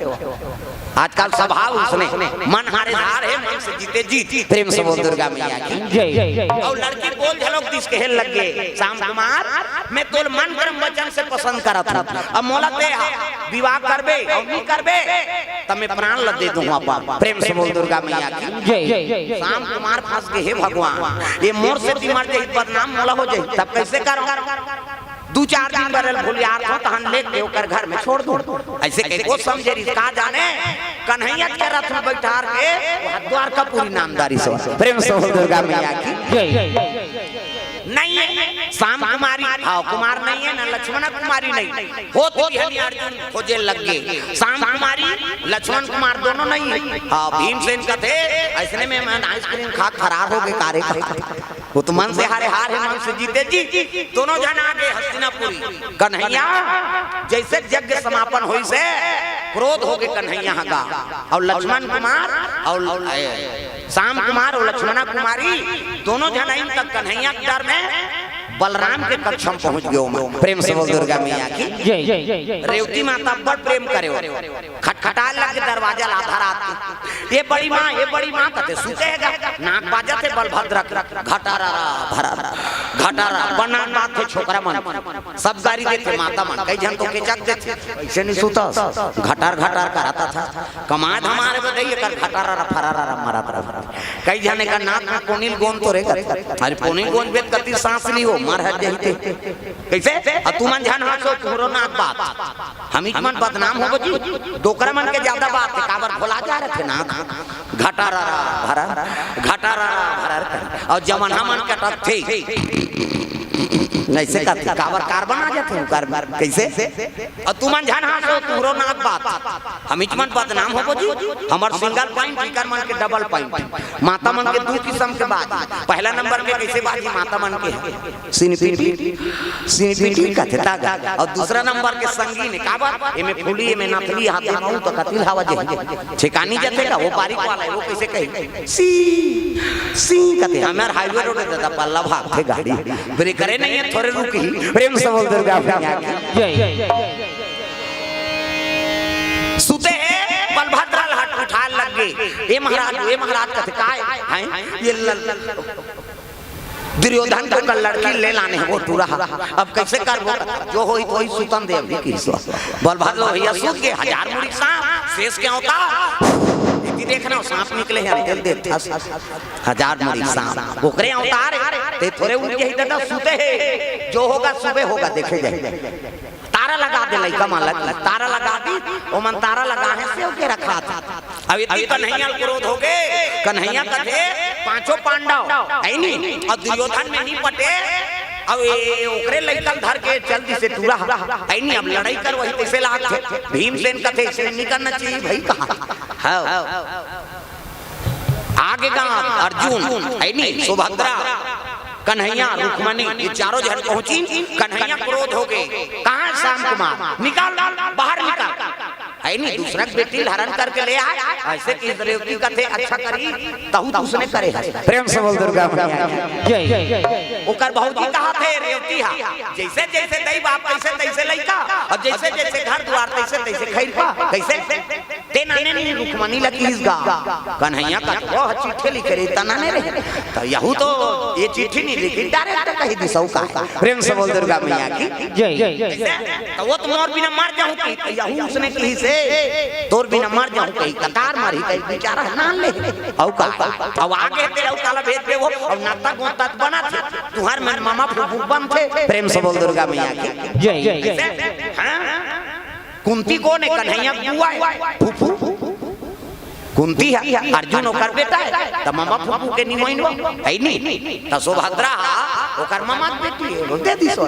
आजकल स्वभाव उसने, "मन हारे हार हे, मन से जीते जीत।" प्रेम से बोल दुर्गा मैया की। जय। अउ लड़की बोल झलोक दिस, कहे लग गे, "श्याम कुमार, मैं तोला मन कर्म वचन से पसंद करत हँव। अब मोला तें हा विवाह करबे अउ नइ करबे, त मैं प्राण ल दे दूँ अपन।" प्रेम से बोल दुर्गा मैया की। जय। श्याम कुमार फँस गे, "हे भगवान, ये मोर सेती मर जाही, बदनाम मोला हो जाही, तब कइसे करँव?" दू चार दिन बर ल भुलियार हो, तहन लेके ओकर घर में छोड़ दूँ। अइसे कहिके वो समझे रिहिस, का जाने कन्हैया के रथ में बइठार के वहाँ द्वारकापुरी नाम डारिस। प्रेम से बोल दुर्गा मैया की। जय। नइ हे श्याम कुमारी, हाँ, कुमार नइ हे ना, लक्ष्मणा कुमारी नइ हे। होत बिहनिया अर्जुन खोजे लग गे, श्याम कुमारी, लक्ष्मण कुमार दोनों नइ हे। हाँ, भीमसेन कथे, "अइसने में मन आइसक्रीम खा के फरार होगे का रे?" वो तो मन से हारे हार हे, मन से जीते जीत। दोनों झन आ गे हस्तिनापुरी। कन्हैया जइसे यज्ञ समापन होइस हे, क्रोध होगे कन्हैया ह गा। अउ लक्ष्मण कुमार अउ, ए, श्याम कुमार अउ लक्ष्मणा कुमारी दोनों झन आइन त कन्हैया के डर में बलराम के कक्ष में पहुँच गे ओमन। प्रेम से बोल दुर्गा मैया की। जय। रेवती माता बड़ प्रेम करे हो। खटखटाय लग गे दरवाजा ल आधा रात के। "ए बड़ी माँ, ए बड़ी माँ," कथे, सुते हे गा। नाक बाजत हे बलभद्र के, घटारा भरा, घटारा, बड़ नाक बाजथे छोकरा मन। सब गारी देथे माता मन, कई झन तो केचक देथे, "अइसे नइ सुतस, घटार घटार करत हस, कमाय धमाय बर दे, एकर घटारा फरारा मरत रह।" कई झन एकर नाक में कोनिल गोंद तो रे कथे, "अरे कोनिल गोंद बेत कति सांस ली हो, मर हट जाही ते।" कइसे? अउ तुमन झन हाँसो, तुँहरो नाक बात। हमीच मन बदनाम होबो जी, डोकरा मन के जादा बात हे, काबर भोला जा रथे ना। घटारा भरा, घटारा भरा, अउ जमनहा मन कटथे। अइसे कथे, काबर कार्बन आ जाथे, ओकर कइसे? अउ तुमन झन हाँसो, तुँहरो नाक बात। हमीच मन बदनाम होबो जी, हमर सिंगल पॉइंट, इकर मन के डबल पॉइंट। माता मन के दू किसम के बात, पहला नंबर के कइसे बाजी माता मन के हे। सिनपिटी, सिनपिटी कथे ता गा। अउ दूसरा नंबर के संगीन, काबर? एमे फूली, एमे नथली, हाथे म अउ त कतिल हवा जे। ठेकानी जथे का, वो पारी वाला हे, वो कइसे कही? सी, सी कथे, हमर हाईवे रोड हे दादा, पल्ला भागथे गाड़ी। ब्रेकरे नइ हे, थोरे रुकही। प्रेम से बोल दुर्गा मैया की। जय। सुते हे, बलभद्र ल हट उठाय लग गे। "ए महाराज, ए महाराज," कथे, "काय हे?" "ये ल-, ल-, दुर्योधन के ओकर लड़की ले लाने हे वो टूरा हा। अब कइसे करबो? जो होही तो होही, सुतन दे अभी किसो।" बलभद्र भइया सुत गे, हजार मुड़ी सांप, शेष के अवतार। एती देखना, सांप निकले हे, अंतेल दे, थस, हजार मुड़ी सांप। ओकरे अवतार हे, ते थोरे उठ जाही दादा, सुते हे। जो होगा, सुबह होगा, देखे जाही। तारा लगा दे लइका मन ल, तारा लगा दिस, ओमन तारा लगाहे सेव के रखाथे। अब एती कन्हैया ल क्रोध होगे, कन्हैया कथे, "पांचों पांडव, हे नी, अउ दुर्योधन में नइ पटे, अउ ए, ओकरे लइका ल धर के चल दिसे टूरा, हे नी, अब लड़ई करवाही तइसे लागथे।" भीमसेन कथे, "अइसे नइ करना चाहिए भई," कहा। हाँ। आगे गा अर्जुन, हे नी, सुभद्रा, कन्हैया, रुक्मणी, ये चारों झन पहुंचिन। कन्हैया क्रोध होगे, "कहाँ हे श्याम कुमार? निकाल, बाहर निकाल।" हे नी, दूसरा के बेटी ल हरण करके ले आय, अइसे कहिस रेवती कथे, "अच्छा करिस, तहूं त उसने करे हस।" प्रेम से बोल दुर्गा मैया की। जय। ओकर भौजी कहत हे रेवती हा, "जइसे जइसे दई बाप, तइसे तइसे लइका, अउ जइसे जइसे घर दुवार, तइसे तइसे खइरपा।" कइसे? "ते नाने नइ, रुक्मणी ल किहिस गा।" कन्हैया कथे, "वो ह चिट्ठी लिखे रहिस, त नाने रहे।" त यहू तो ये चिट्ठी नइ लिखिस, direct कहि दिस, अउ का? प्रेम से बोल दुर्गा मैया की। जय। त वो तो मोर बिना मर जाहूं कहिस, त यहू उसने किहिस, "तोर बिना मर जाहूं कहिस, त काबर मरही?" कहिके बेचारा नान ले। अउ का? अब आगे ते अउ काला भेज देबो, अउ नाता गोता त बनत हे। तुंहर मन ममा फूफू बनथे। प्रेम से बोल दुर्गा मैया की। जय। हाँ? कुंती कोन हे? कन्हैया के बुआ हे, फूफू। कुंती हे, अर्जुन ओकर बेटा हे, त ममा फूफू के निमोइन हे नी, त सुभद्रा हा ओकर ममा के बेटी हे, दे दिस।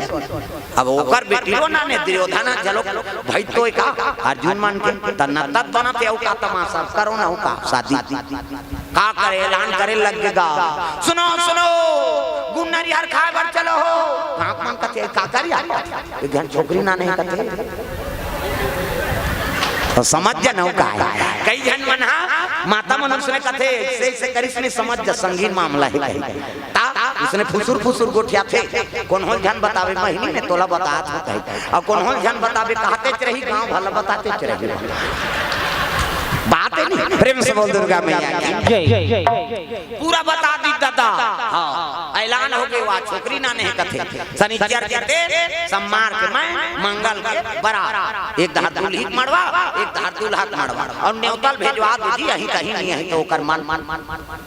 अब ओकर बेटी लो नाने दुर्योधन हा, चलो भाई तो का अर्जुन मन के, त नत्ता त बनत हे, अउ का तमाशा करो ना, अउ का शादी का करे, ऐलान करे लग गे गा। सुनो, सुनो, नरिहर खाए बर चलो हो। गाँव मन कथे, "का करी यार? एक झन छोकरी ना नहीं कथे।" तो समझ जा नौ का है। कई झन मन हा, माता मन उसने कथे, "से, से करिस नहीं समझ जा, संगीन मामला है कही।" ता उसने फुसुर फुसुर गोठियाथे, "कोनो झन बतावे, महिनी में तोला बतात हो कही, अउ कोनो झन बतावे, कहतेच रही, गाँव भला बतातेच रही।" बात है नहीं, प्रेम से बोल दुर्गा मैया की। जय। पूरा बता दी दादा। हाँ, ऐलान हो गए, वा छोकरी ना नहीं कथे। सनिचर के दिन, सोमवार के मैं, मंगल के बरात। एक धार दूल्ही के मड़वा, एक धार दूल्हा के मड़वा। अउ नेवता ल भेजवा दो जी, यहीं कहीं नहीं है तो ओकर मन।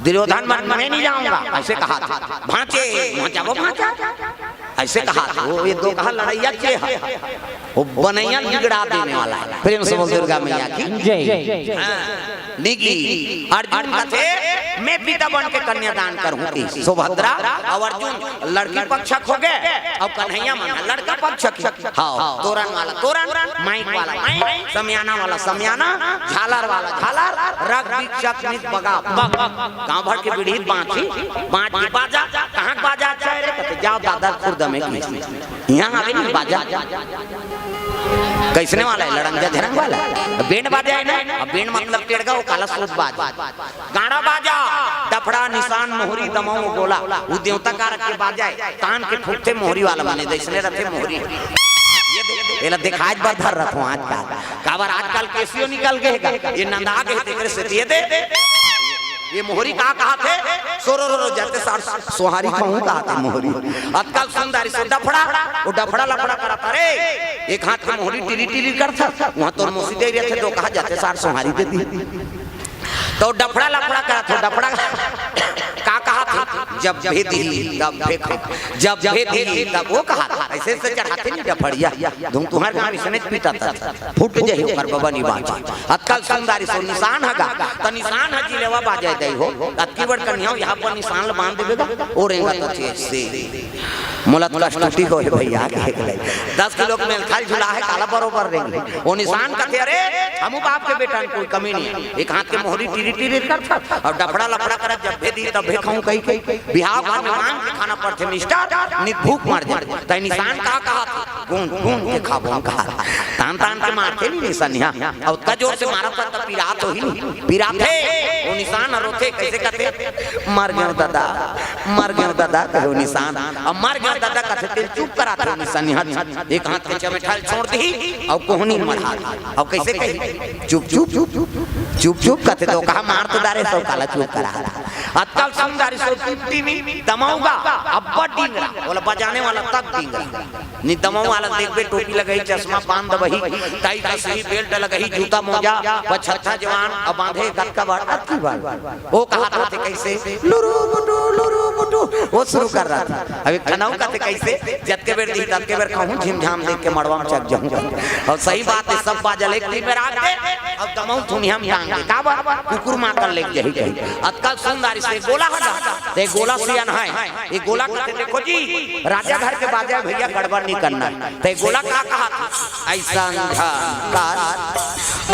दुर्योधन मन, "मैं नहीं जाऊंगा," ऐसे कहा था। "भांचे, वहां जाबो भांचा।" ऐसे कहा था। वो ये दो कहा लड़ैया के है। वो बनैया बिगड़ा देने वाला है। प्रेम से बोल दुर्गा मैया की। जय। हाँ। निगी, अर्जुन कथे, "मैं पिता बन के कन्यादान करूं" की। सुभद्रा अउ अर्जुन लड़की पक्षक हो गए, अउ कन्हैया मन लड़का पक्षक। हाँ, तोरन वाला तोरन, माइक वाला माइक, समियाना वाला समियाना, झालर वाला झालर, रग बिचक नित बगा बग। गाँव भर के बिड़हित बाँची, बाँच के बाजा, "कहाँ के बाजा अच्छा है रे?" कहते, "जाओ दादा खुर्द में की।" यहाँ आवे नहीं बाजा। कैसने वाला है? लड़ंगा झरंग वाला। बैंड बाजा है ना? अब बैंड मतलब टेड़गा, वो काला सूत बाज। गाड़ा बाजा, डफड़ा, निशान, मोहरी, दमऊ, गोला, वो देवता कारक के बाजा है। तान के फूकथे मोहरी वाला, माने जैसने रथे मोहरी। ये दे-, एला दिखाए बर धर रथो आजकल। काबर आजकल केसियो निकल गए हे, ये नंदा गए हे, तेकरे से दिए दे। ये मोहरी का कहा थे? सोरो रो रो जाते सार सोहारी खाऊं कहा थे मोहरी। अतका सुंदर सो डफड़ा, वो डफड़ा लफड़ा करत हे रे। एक हाथ के मोहरी टिरी टिरी करत हे, वहां तोर मोसी दे रहे थे, तो कहा जाते सार सोहारी दे दी। तो डफड़ा लफड़ा करत हे, डफड़ा का कहा थे? जब भेदी तब फेंको, जब भेदी तब वो कहा था, ऐसे ऐसे चढ़ाते नहीं डफड़िया। धुन तुहर गाँव इसने पीटा था, फूट जाही ओकर बबा नहीं बाँचे। अतका सुंदर सो निशान हगा, त निशान ह जिलेवा बाजे दई हो। अतकी बड़ कन्या यहाँ पर निशान ल बांध देबे गा, ओ रेंगा त चेत से। मोला कष्टुटी हो हे भैया, के ले। दस किलो के मेलथाल झुला है, काला बरोबर रेंगी। ओ निशान कथे, "अरे, हमू बाप के बेटा में कोई कमी नहीं है।" एक हाथ के मोहरी टिरी टिरी करत हे, अउ डफड़ा लफड़ा करत, "जब भेदी तब भेखाऊं" कही कही। बिहाव घर में मांग के खाना पड़थे मिस्टर, नित भूख मर जाए। तै निशान का कहा था? गूंद, गूंद के खाबो, कहा। तान, तान के मारथे नहीं निशानिया। अउ ओतका जोर से मारत हे, त पिरात होही नहीं। पिराथे, वो निशान ह रोथे, कैसे कथे? "मर गयो दादा, मर गयो दादा," कहे वो निशान। अब "मर गयो दादा" कथे, तेल चुप कराथे वो निशानिया। एक हाथ के चमेठा ल छोड़ दी, अउ कोहनी मढ़ा दी। अउ कैसे कही? "चुप, चुप, चुप, चुप, चुप, चुप," कथे, तो कहा, "मार तो डारे, सब काला चुप करा।" अतका सुंदर सो टिप टिमी दमऊ गा, अब्बड़ डिंगरा, बोला बजाने वाला तक डिंगरा। नि दमऊ वाला देखबे, टोपी लगही, चश्मा बांध दबही, टाई कस ही, बेल्ट लगही, जूता मोजा, पछत्था जवान, अब बांधे कतका बार, अतकी बार। वो कहा था थे कैसे, "लुरु बुटु, लुरु बुटु," वो शुरू कर रहा था। अब एक ठनऊ का थे कैसे, "जतके बेर दी, ततके बेर खाहूं, झिमझाम देख के मड़वा में चक जाहूं।" अउ सही बात हे, सब बाजा लेके तीन बेर आके, अउ दमऊ थुनिया में टांग दे। का बात? कुकुर माकर लेके जाही कही। अतका सुंदर से गोला हटा, ते गोला सियान है। ये गोला कहते, देखो जी, राजा घर के बाजा भैया गड़बड़ नहीं करना। ते गोला का कहा था? "ऐसा झन का,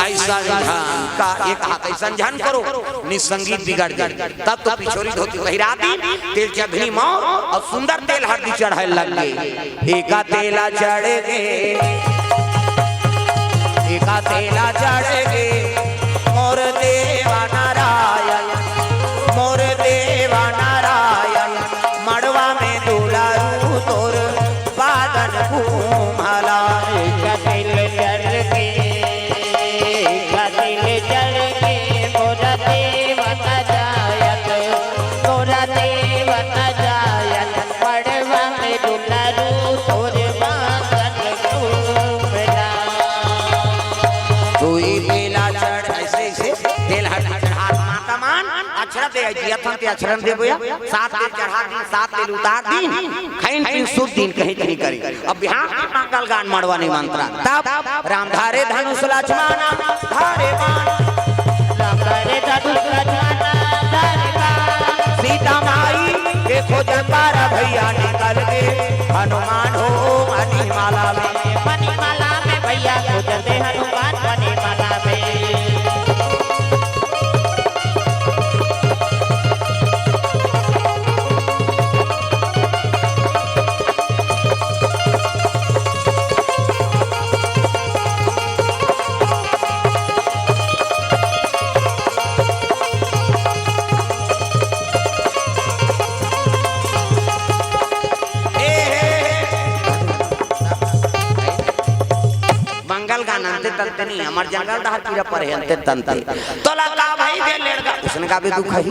ऐसा झन का," ये कहा था, "ऐसा झन करो, नि संगीत बिगड़ जाए।" तब तो पिछोरी धोती पहिरा दी, तेल चघनी मौर अउ सुंदर तेल हरदी चढ़े लग गए। एका तेला चढ़ के, एका तेला चढ़ के, मोर देवा नारायण, मोर देवा नारायण, मड़वा में दुलारू तोर बादन घूमला। एका तेल चढ़ के, एका तेल चढ़ के, मोर देवा नारायण, मोर देवा नारायण, मड़वा में दुलारू तोर बादन घूमला। दुई तेला चढ़, ऐसे, ऐसे तेल हर चढ़ा माता मान, अक्षरा दे आई दिया था, ते अक्षरन दे बोया, सात तेल चढ़ा दी, सात तेल उतार दी, खाइन पीन शुद्ध दिन कहीं कहीं करी। अब बिहान के मंगल गान मड़वा निमंत्रण, तब राम धारे धनुष लक्ष्मण धारे बाण, राम धारे धनुष लक्ष्मण धारे बाण, सीता माई के खोज कर भैया निकल गे हनुमान हो मणिमाला में। मणिमाला में भैया खोजते हनुमान मणिमाला में। तनी, हमर जंगल डहर कीरा परे हे अंते तंते। तोला का भई गे लेड़गा? उसने का भी दुख है।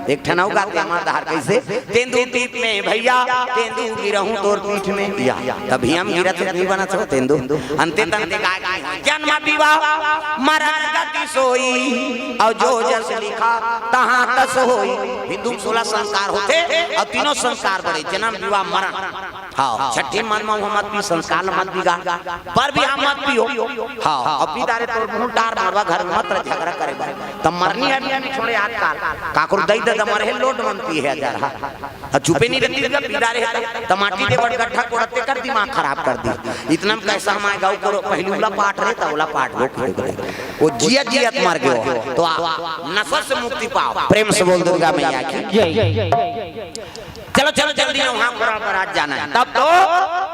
एक ठन अउ गाते हमर डहर कइसे? तेंदू टीप में भइया, तेंदू गिरहूं तोर पीठ में। या, तभी हम गिरत हे, नहीं बनत हो तेंदू। अंते तंते का, का, जन्म विवाह, मरण गति सोई, अउ जो जस लिखा, तहाँ तस होई। हिंदू में सोलह संस्कार होथे, अउ तीनों संस्कार बड़े, जन्म, विवाह, मरण। हाँ, छठी मन में मत पी, संस्कार मत बिगाड़, पर भी हम मत पियो। हाँ, अब पी डारे तोर मुंह डार मारवा घर में मत रह झगड़ा करे भाई। तब मरनी है भी नहीं छोड़े आजकल। काकुर दई दे मरे है लोट मन पी है हजार। हाँ, अब चुपे नहीं रहती जब पी डारे है, तब माटी दे बड़ गड्ढा कोड़ते कर दिमाग खराब कर दी। इतना में कैसा हमारे गाँव करो, पहली उला पाट रहे, तब उला पाट लो, वो जियत जियत मर गयो। तो आ, नशा से मुक्ति पाओ। प्रेम से बोल दुर्गा मैया की। जय। चलो, चलो, जल्दी आओ, वहाँ पूरा बारात जाना है। तब तो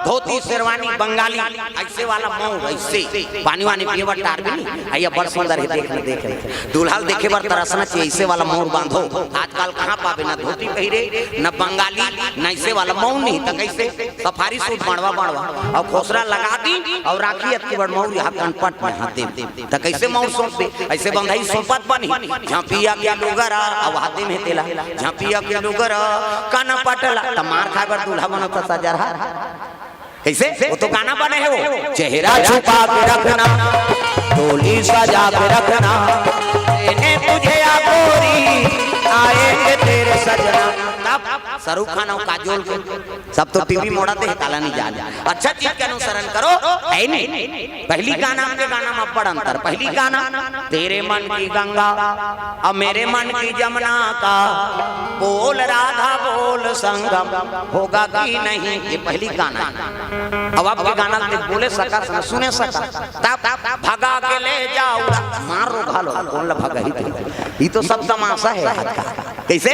धोती, शेरवानी, बंगाली, ऐसे वाला मौर, ऐसे पानी वानी पिए बर टार भी नहीं। आइए, बड़ सुंदर है, देख ले, देख ले। दूल्हा ल देखे बर तरसना चाहिए, ऐसे वाला मौर बांधो। आजकल कहाँ पाबे, ना धोती पहिरे, ना बंगाली, ना ऐसे वाला मौर नहीं, तो कैसे? सफारी सूट बनवा, बनवा, अउ खोसरा लगा दी, अउ राखी अतकी बड़ मौर यहाँ कनपट में हाथ दे। त कइसे मउर सौंपबे? अइसे बंधई सौंपत बनही। झांपिया के लुगरा, अउ हाथे में तेला। झांपिया के लुगरा, काना पटला, त मार खाए बर दूल्हा बनत सजरहा। कइसे? वो तो गाना बने हे वो। चेहरा छुपा के रखना, डोली सजा के रखना, मैंने तुझे या गोरी, आएंगे तेरे सजना। तब शाहरुख खान अउ काजोल के सब तो टीवी मोड़ा दे, काला नहीं जान। अच्छा चीज के अनुसरण करो, है नहीं? पहली गाना, आपके गाना में बड़ अंतर। पहली गाना, तेरे मन की गंगा, अब मेरे मन की जमुना का, बोल राधा बोल संगम, होगा कि नहीं, ये पहली गाना है। अब आपके गाना देख, बोले सका, सुने सका, तब भगा के ले जाओ, मार रो घालो, कौन ला भगा ही थे? ये तो सब तमाशा है आज का। कैसे?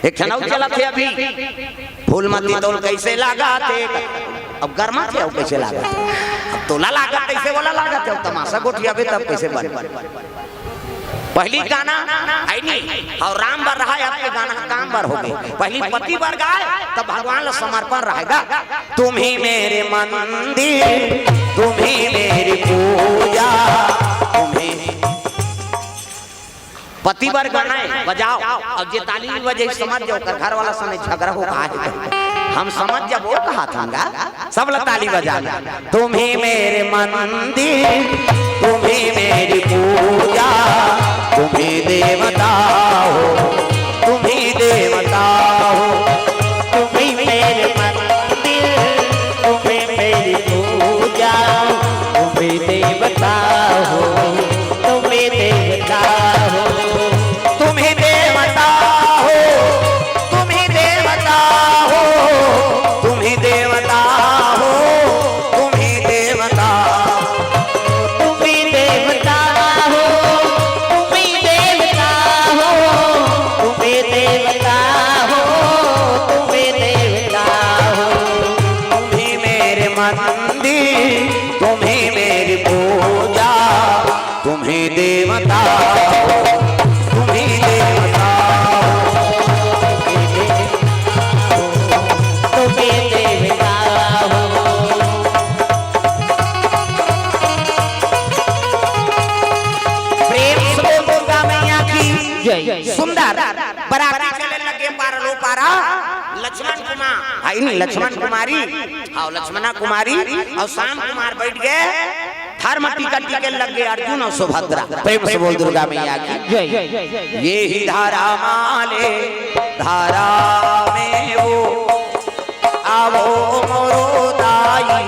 एक ठन अउ चलत हे अभी, फूल मती तोल कइसे लागत हे, अब गरमा थे, अउ कइसे लागत हे, अब तोला लागत कइसे, बोला लागत हे, अब तमाशा गोठियाबे तब कइसे बन। पहली गाना है नहीं, अउ राम बर रहा है, आपके गाना काम बर हो गए। पहली पति बर गाए, तब भगवान ला समर्पण रहेगा। तुम ही मेरे मंदिर, तुम ही मेरी पूजा, तुम ही पति बर गाना हे, बजाओ। अउ जे ताली नहीं बजे, समझ जाओ, ओकर घर वाला सने झगड़ा हो गा हे। हम समझ जब वो कहा था गा, सब ला ताली बजा। तुम ही मेरे मंदिर, तुम ही मेरी पूजा, तुम ही देवता हो, तुम ही देवता हो। तुम ही मेरे मंदिर, तुम ही मेरी पूजा, तुम ही देवता हो, तुम ही देवता हो। तुम ही देवता हो, तुम ही देवता हो, तुम ही देवता हो, तुम ही देवता। तुम ही देवता हो, तुम ही देवता हो, तुम ही देवता हो, तुम ही देवता हो। तुम ही मेरे मंदिर, तुम ही मेरी पूजा, तुम ही देवता हो, तुम ही देवता हो, तुम ही देवता हो, तुम ही देवता हो। प्रेम से बोल दुर्गा मैया की जय। सुंदर। बराती चले लगे पारा लो पारा। लक्ष्मण कुमार, हाँ, नहीं, लक्ष्मण कुमारी, हाँ, लक्ष्मणा कुमारी अउ श्याम कुमार बैठ गए। धर्म टीका टीके लग गए अर्जुन अउ सुभद्रा। प्रेम से बोल दुर्गा मैया की। जय। ये ही धारा माले धारा में वो, आवो मोरो दाई,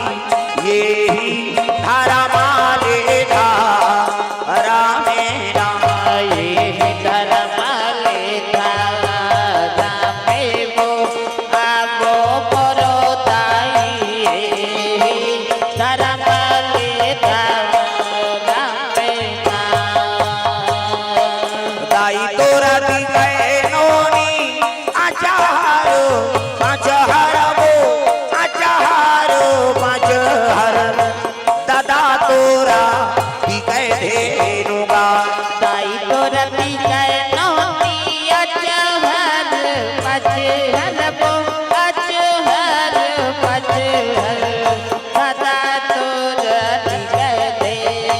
ये ही धारा माले धारा में ना। ये ही धारा माले धारा में वो, आवो मोरो दाई, ये ही धारा माले धारा में ना। दाई तोरा दी गए नोनी, अचहर, पचहरबो, अचहर, पचहर, ददा तोरा बिकै धेनु गा। दाई तोरा बिकै नोनी, अचहर, पचहरबो, अचहर, पचहर, ददा तोरा बिकै धेनु।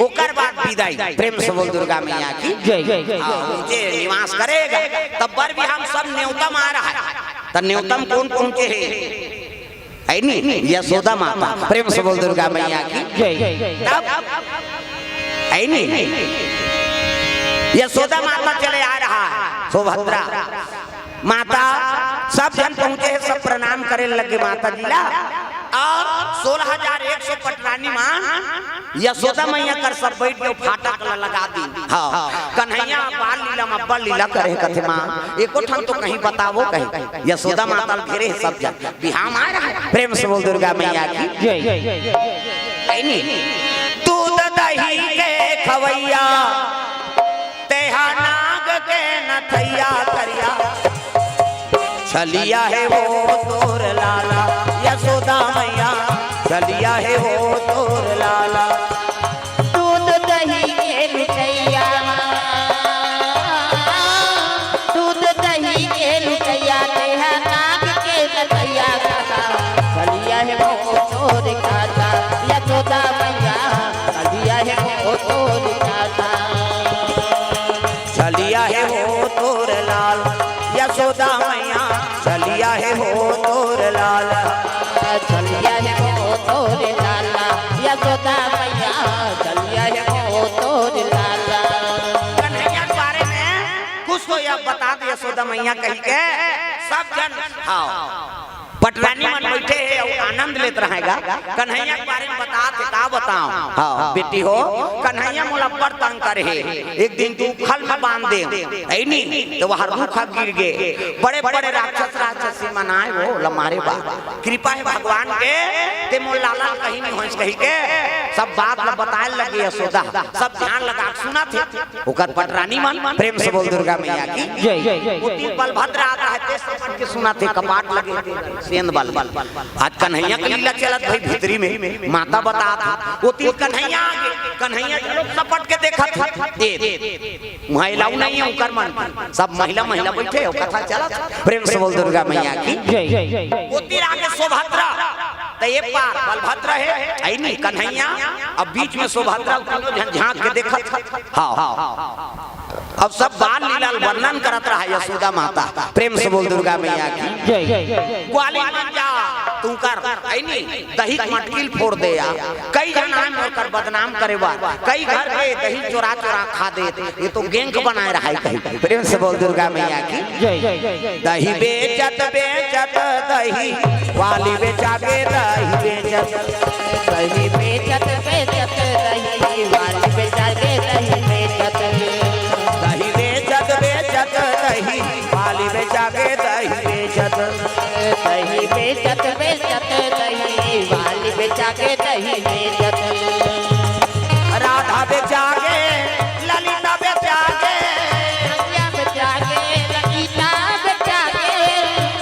ओकर बाद विदाई। प्रेम से बोल दुर्गा मैया की। जय, जय, जय, हाँ, जय। ऊंचे निवास करेगा। तब बर भी हम सब न्योता मा रहा है। त न्योता म कोन पहुंचे हे? है नी? यशोदा माता। प्रेम से बोल दुर्गा मैया की। जय, जय, जय। तब है नी? यशोदा माता चले आ रहा है, सुभद्रा माता, सब झन पहुंचे हे, सब प्रणाम करे लगे माता जी ला। अउ सोलह हजार एक सौ पटरानी मा यशोदा मैया कर सब बइठ के फाटक ला लगा दी। हाँ, कन्हैया बाल लीला मा बड़ लीला करे कथे माँ, एको ठन तो कहीं बतावो कहीं। यशोदा माता ल घेरे हे सब झन, बिहाव मा रहा। प्रेम से बोल दुर्गा मैया की। जय, जय, जय। है नी? दूध दही के खवैया, तेहा नाग के नथैया करिया। छलिया हे वो तोर लाला, यशोदा मैया, छलिया हे वो तोर लाला। दूध दही के मिठैया, दूध दही के मिठैया, तेहा नाग के नथैया कहा। छलिया हे वो तोर काका, यशोदा मैया, छलिया हे वो तोर काका। छलिया हे वो तोर लाल, यशोदा मैया, छलिया हे वो तोर लाल। छलिया हे वो तोर लाला, यशोदा मैया, छलिया हे वो तोर लाला। कन्हैया के बारे में कुछ तो या बता दे यशोदा मैया कहि के, सब झन, हाँ, पटरानी मन बइठे हे अउ आनंद लेत रहेगा। कन्हैया के बारे में बतात हे, का बतावं? हाँ, बेटी हो, कन्हैया मोला बड़ तंग करे हे। एक दिन तू उखल में बांध दे, है नी? त वहाँ रूख ह गिर गे। बड़े-बड़े राक्षस राक्षसी मन आए, वो ला मारे बा। कृपा हे भगवान के, ते मोर लाला ल कहीं नहीं होइस कहि के, सब बात ला बताए लगे यशोदा। सब ध्यान लगा के सुनत हे। ओकर पटरानी मन, प्रेम से बोल दुर्गा मैया की। जय, जय, जय, जय। ओती बलभद्र आता हे, ते सपट के सुनत हे, कपाट लगे, सेंध बल। आज कन्हैया के लीला चलत भाई भीतरी में, माता बतात हे। ओती कन्हैया आगे, कन्हैया घलो सपट के देखत हे। ए, उहाँ अलाउ नहीं हे ओकर मन। सब महिला, महिला बइठे हे, कथा चलत हे। प्रेम से बोल दुर्गा मैया की। जय, जय, जय, जय। ओती आगे सुभद्रा, त ए पार बलभद्र हे, है नी कन्हैया, अब बीच में सुभद्रा, तीनों झन झांक के देखत हे। हाँ, हाँ। अब सब बाल लीला ल वर्णन करत रहा यशोदा माता। प्रेम से बोल दुर्गा मैया की। जय, जय, जय। ग्वालिन बन जा, तू कर, है नी, दही के मटकी ल फोर दे या। कई झन आए मोर कर बदनाम करे बर, कई घर के दही चोरा चोरा खा देत, ये तो गैंग बनाए रहा हे कहीं। प्रेम से बोल दुर्गा मैया की। जय, जय, जय, जय। दही बेचत बेचत दही वाली बेचा के दही बेचत। दही बेचत बेचत दही वाली बेचा के दही बेचत। दही बेचत बेचत दही वाली बेचा के दही बेचत। दही बेचत बेचत दही वाली बेचा के दही बेचत। राधा बेचा के, ललिता बेचा के। रसिया बेचा के, ललिता बेचा के।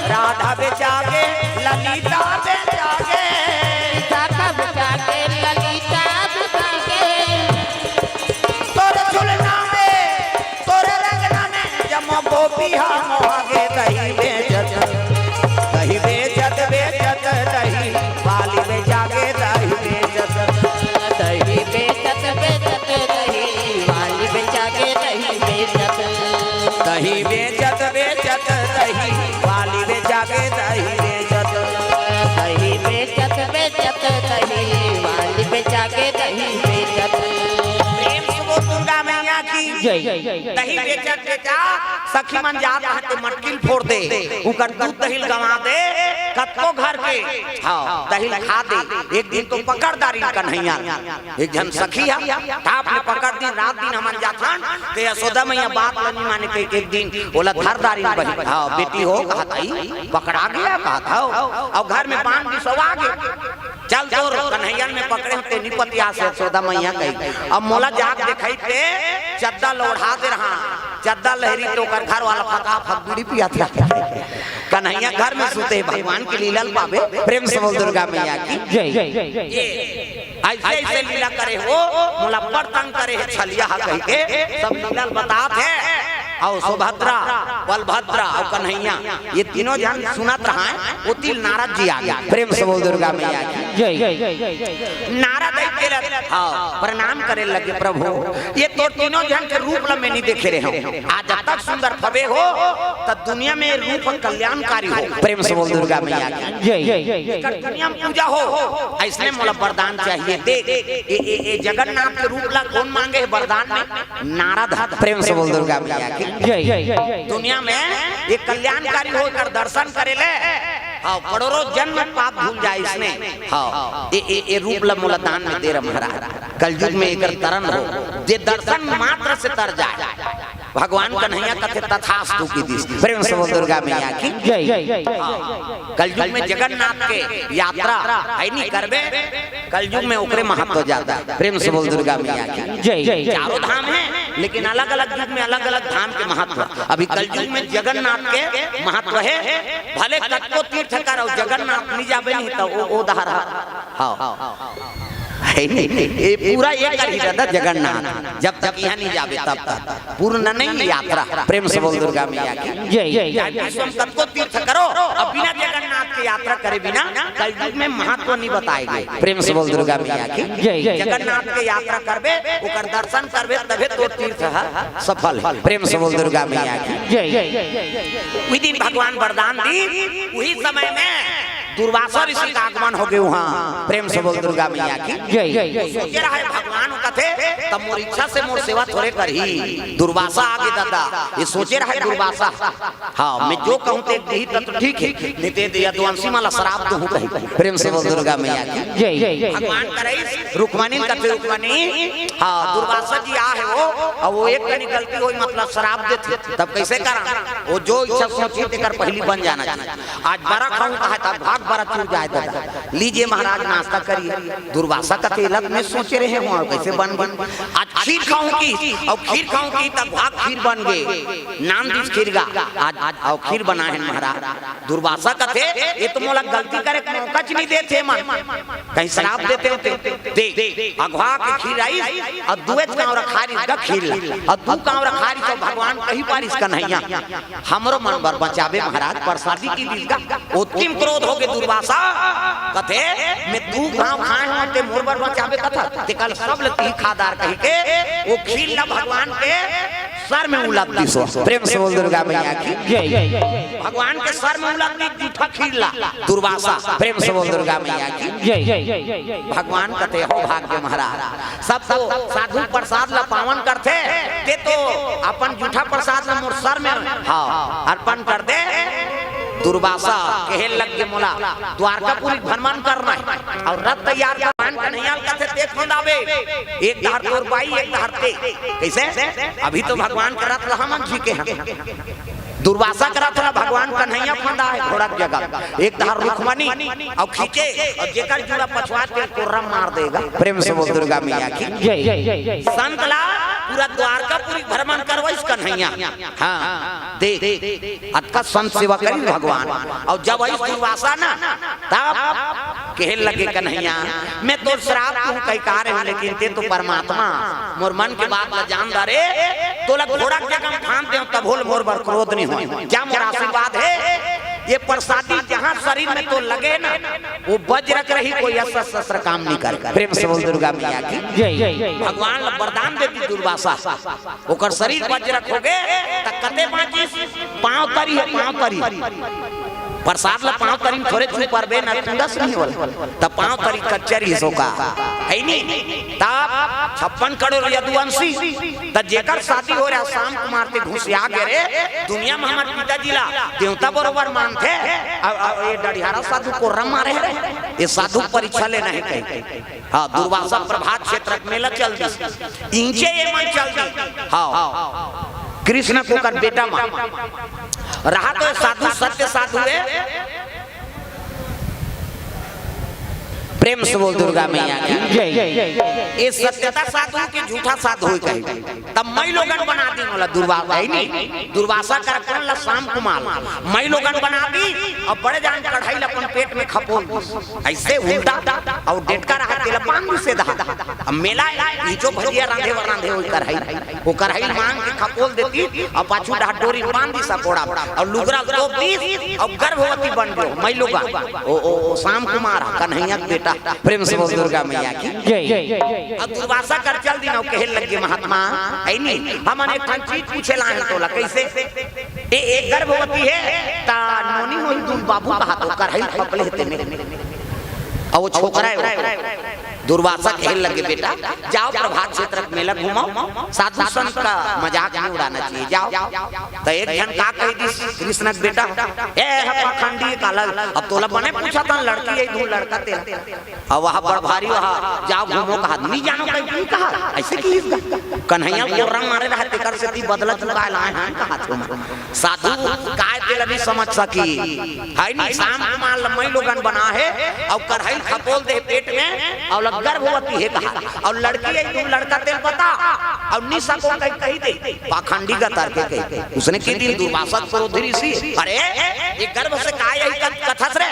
राधा बेचा के, ललिता बेचा के। विशाखा बेचा के, ललिता बेचा के। तोर झुलना में, तोर रंगना में, जम्मो गोपी हा मोहा गे दही बेचत। दही बेचत, बेचत, दही वाली बेचा के दही बेचत। दही बेचत, बेचत, दही वाली बेचा के दही बेचत। दही बेचत, बेचत, दही वाली बेचा के दही बेचत। दही बेचत, बेचत, दही वाली बेचा के दही बेचत। प्रेम से बोल दुर्गा मैया की। जय, जय, जय, जय। दही बेचत बेचत सखी मन जात रहे ते मटकी ल फोर दे, उकर दूध दही ल गंवा दे, कतको घर के, हाँ, दही ल खा दे। एक दिन तो पकड़ डारिन कन्हैया, एक झन सखी हे, टाप ले पकड़ दिन, रात दिन हमन जाथन, ते यशोदा मैया बात ल नी माने, कहि के एक दिन ओला धर डारिन बहिन, हाँ, बेटी हो, कहत हे, पकड़ा गे, कहत हे, अउ घर में बांध बिसवा गे। चल तोर कन्हैया ल मैं पकड़े हंव, ते नी पतियास यशोदा मैया कहि। अब मोला जाके देखई ते चद्दा ल ओढ़ा दे रहा, चद्दा ल लहरी त ओकर घर वाला फकाफक बीड़ी पियाथे। कन्हैया घर में सुते, भगवान के लीला ल पाबे। प्रेम से बोल दुर्गा मैया की। जय, जय, जय, जय। ये अइसे अइसे लीला करे हो, मोला बड़ तंग करे हे छलिया हा कहि के सब लीला ल बतात हे। अउ सुभद्रा, बलभद्रा अउ कन्हैया, ये तीनों झन सुनत रहय, ओती ले नारद जी आगे। प्रेम से बोल दुर्गा मैया की। जय। नारद आई तेला, हाँ, प्रणाम करे लगे, प्रभु, ये तोर तीनों झन के रूप ला मैं नइ देखे रहेंव। आज अतक सुंदर फबे हो, त दुनिया में रूप कल्याणकारी हो। प्रेम से बोल दुर्गा मैया की। जय। एकर दुनिया में पूजा हो, अइसने मोला वरदान चाहिए। देख, ए, ए, ए जगन्नाथ के रूप ला कोन मांगे हे वरदान में? नारद ह। प्रेम से बोल दुर्गा मैया की। जय। दुनिया में ये कल्याणकारी हो, एकर दर्शन करे ले, हाँ, करोड़ों जन्म पाप धुल जाय अइसने। हाँ, ए, ए, ए रूप ला मोला दान में दे रहा महाराज। कलयुग में एकर तरन हो, जे दर्शन मात्र से तर जाय। भगवान कन्हैया कथे तथास्तु कीतिस। प्रेम से बोल दुर्गा मैया की। जय। हाँ, कलयुग में जगन्नाथ के यात्रा हे नइ करबे, कलयुग में ओकरे महत्व जादा हे। प्रेम से बोल दुर्गा मैया की। जय। चारों धाम हे, लेकिन अलग-अलग युग में अलग-अलग धाम के महत्व। अभी कलयुग में जगन्नाथ के महत्व हे, भले कतको तीर्थ करव, जगन्नाथ नइ जाबे नहीं त ओ, ओ डहर ह। हाँ। हे नहीं, ये पूरा ये कर ही रहता जगन्नाथ, जब तक यहाँ नइ जाबे तब तक। पूर्ण नहीं यात्रा। प्रेम से बोल दुर्गा मैया की। जय। जय। विश्व में कतको तीर्थ करव, अब बिना जगन्नाथ के यात्रा करे बिना कलयुग में महत्व नइ बताय गे। प्रेम से बोल दुर्गा मैया की। जय। जगन्नाथ के यात्रा करबे, ओकर दर्शन करबे, तभे तोर तीर्थ ह सफल हे। प्रेम से बोल दुर्गा मैया की। जय। उही दिन भगवान वरदान दिस, उही समय में दुर्वासा ऋषि के आगमन होगे उहाँ। प्रेम से बोल दुर्गा मैया की। जय। सोचे रहय भगवान कथे, त मोर इच्छा से मोर सेवा थोरे करही। दुर्वासा आगे दादा, ये सोचे रहय दुर्वासा। हाँ, मैं जो कहूँ तें दिही तब तो ठीक हे, नहीं ते यदुवंशी मन ला श्राप दूहूँ कही। प्रेम से बोल दुर्गा मैया की। जय। भगवान करइस, रुक्मणी कथे रुक्मणी, हाँ, दुर्वासा जी आहे वो, अउ वो एक कनी गलती होही, मतलब श्राप देथे, तब कइसे करँव? वो जो इच्छा सोचही तेकर पहिली बन जाना चाहिए। आज बरा खाहूँ कहे त भाग बरा चूर जाय दादा। लीजिए महाराज नाश्ता करिए। दुर्वासा कथे एला त मैं सोचे रहेंव, अउ कइसे बन गे? आज खीर खाहूँ कहिस, अउ खीर खाहूँ कहिस त भाग खीर बन गे। नान दिस खीर गा, आज, आज अउ खीर बनाय हन महाराज। दुर्वासा कथे, ये तो मोला गलती करे के मौका च नइ देत हे मन। कहीं श्राप देते होते। देख, अघवा के खीर आइस, अउ दुएच कांवरा खा रिहिस गा खीर ला। अउ दू कांवरा खा रिहिस त भगवान कहि पारिस कन्हैया, हमरो मन बर बचाबे महाराज, प्रसादी कीतिस गा। ओतकी म क्रोध होगे दुर्वासा, कथे, मैं दू घांव खाय हंव, तें मोर बर बचाबे कथस, तेकर सब ल तिही खा डार कहिके, वो खीर ला भगवान के सर में उलद दिस। प्रेम से बोल दुर्गा मैया की। जय। भगवान के सर में उलद दिस जूठा खीर ला दुर्वासा। प्रेम से बोल दुर्गा मैया की। जय। भगवान कथे हो भाग्य महाराज, सब तो साधु प्रसाद ला पावन करथे, तें तो अपन जूठा प्रसाद ला मोर सर में, हाँ, अर्पण कर दे। दुर्वासा कहे लग गे मोला द्वारकापुरी भ्रमण करना हे अउ रथ तैयार कर। भगवान कन्हैया ल कथे तें खोंदाबे, एक डहर तोर बाई, एक डहर तें। कइसे? अभी तो भगवान के रथ ला हमन झिके हन। दुर्वासा के रथ ला भगवान कन्हैया खोंदाय हे घोड़ा के जगह, एक डहर रुक्मणी अउ खींचे, अउ जेकर जूड़ा पछवाथे तेला कोर्रा मार दे गा। प्रेम से बोल दुर्गा मैया की। जय। संत ला पूरा द्वारकापुरी भ्रमण करवाइस कन्हैया। हाँ, देख, अतका संत सेवा करिस भगवान। अउ जब आइस दुर्वासा ना, तब कहे लगे कन्हैया, मैं तोर श्राप दूहूँ कहिके आय रहेंव, लेकिन तें तो परमात्मा, मोर मन के बात ला जान डारे, तोला घोड़ा के जगह म फांद देंव, तभो ले मोर बर क्रोध नइ होय। जा मोर आशीर्वाद हे, ये प्रसादी जहाँ शरीर में तोर लगे ना, वो वज्र के रही, कोई अस्त्र शस्त्र काम नइ करे। प्रेम से बोल दुर्गा मैया की। जय। भगवान ला वरदान दे दिस दुर्वासा। ओकर शरीर वज्र के होगे, त कते बाँचिस? पाँव तरी हे, पाँव तरी। प्रसाद ला पाँव तरी म थोरे चुपरबे न, कुंदस नहीं होला। त पाँव तरी कच्चा रहिस ओकर। हे नी? तब छप्पन करोड़ यदुवंशी, त जेकर शादी होय रहे, शाम कुमार तें घुसिया गे रे, दुनिया म हमर पिताजी ला देवता बरोबर मानथे, अउ, अउ ये डढ़ियारा साधु कोर्रा मारे हे, ये साधु परीक्षा लेना हे कहिके। हाँ, दुर्वासा प्रभात क्षेत्र के मेला चल दिस। इंचे ये मन चल दिस। हाँ, कृष्ण के ओकर बेटा मन। रहा तो साधु, सत्य साधु हे। प्रेम से बोल दुर्गा मैया की। जय। ये सत्यता साधु के झूठा साधु कहे, तब मई लोगन बना दी मोला दुर्वासा, है नी? दुर्वासा कर कौन ला? श्याम कुमार। मई लोगन बना दी और बड़े जान कढ़ाई ला अपन पेट में खपोल दी। ऐसे उल्टा और डेटका रहा तेला बांध दी सीधा। अब मेला है, ई जो भजिया रांधे वर रांधे होई कढ़ाई, वो कढ़ाई मांग के खपोल देती और पाछू डहर डोरी बांध दी सकोड़ा और लुगरा तोप दी और गर्भवती बन गयो मई लोगन। ओ, ओ, ओ, श्याम कुमार, कन्हैया के बेटा, प्रेम से बोल दुर्गा मैया की। जय। अब दुर्वासा कर चल दिन और कहे लगे, महात्मा, है नी, हमन एक ठन चीज पूछे लाए तोला, कैसे? ए, एक गर्भवती है, ता नोनी होई दून बाबू कहा तो करहई खपले तेने। और वो छोकरा है, वो दुर्वासा कहे लगे, बेटा, जाओ प्रभात क्षेत्र के मेला घूमो, साधु संत का मजाक नहीं उड़ाना चाहिए, जाओ। तो एक जन का कह दी कृष्ण के बेटा, ए है पाखंडी कालल, अब तोला बने पूछा था लड़की है दून लड़का तेरा। अब वह बड़ भारी वह जाओ घूमो कहा, नहीं जानो कहीं की कहा, ऐसे की कन्हैया कोर्रा मारे रहा तेकर से ती बदला चुकाए लाए हैं कहा तुम। साधु काय तेला नहीं समझ सकी, है नी? श्याम कुमार ला मई लोगन बना है और करहई खपोल दे पेट में और लग गर्भवती है कहा और लड़की है तुम लड़का तेल पता और नहीं सको कहीं कही दे पाखंडी का तर्क कही। उसने के दिन दुर्वासा क्रोधी ऋषि, अरे ये गर्भ से काय यही कथ-, कथस रे?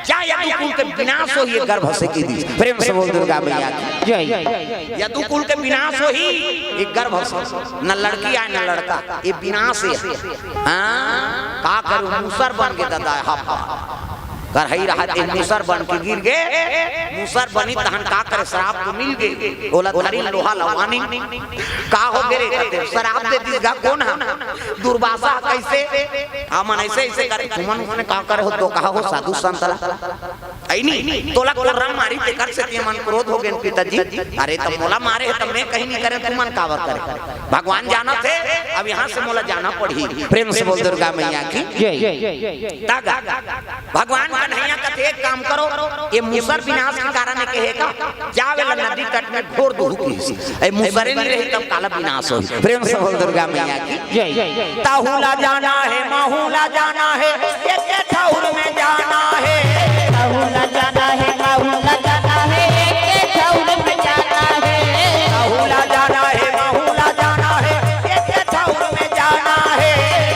जा यदु कुल के विनाश होही ये गर्भ से की दी। प्रेम से बोल दुर्गा मैया की। जय। यदु कुल के विनाश होही ये गर्भ से, न लड़की आए न लड़का, ये विनाश है। हाँ, का करू, मूसर बन के दादा है, हप, हप। करहई रहा ते मूसर बन के गिर गे, मूसर बनी तहन का करे, श्राप तो मिल गे, ओला धरी लोहा लवानी, का हो गे रे, कते श्राप दे दिस गा, कौन हा? दुर्वासा कैसे? हमन ऐसे ऐसे करे, तुमन उसने का करे हो, तो कहा हो साधु संत ला। ऐ नी, तोला कोर्रा मारी तेकर से ते मन क्रोध हो गेन पिताजी। अरे त मोला मारे हे त मैं कहीं नहीं करे, तुमन काबर करे? भगवान जानत हे, अब यहाँ से मोला जाना पड़ही। प्रेम से बोल दुर्गा मैया की। जय। तागा। भगवान कन्हैया कथे, एक काम करो, ये मूसर विनाश के कारण के हे का? जावे ला नदी तट में ढोर दूहू किहिस। ए मूसरे नहीं रही तब काला विनाश होही। प्रेम से बोल दुर्गा मैया की। जय। ताहू ला जाना हे, माहू ला जाना हे, एक एक ठौर में जाना हे। ताहू ला जाना हे, माहू ला जाना हे, एक एक ठौर में जाना हे। ताहू ला जाना हे, माहू ला जाना हे, एक एक ठौर में जाना हे।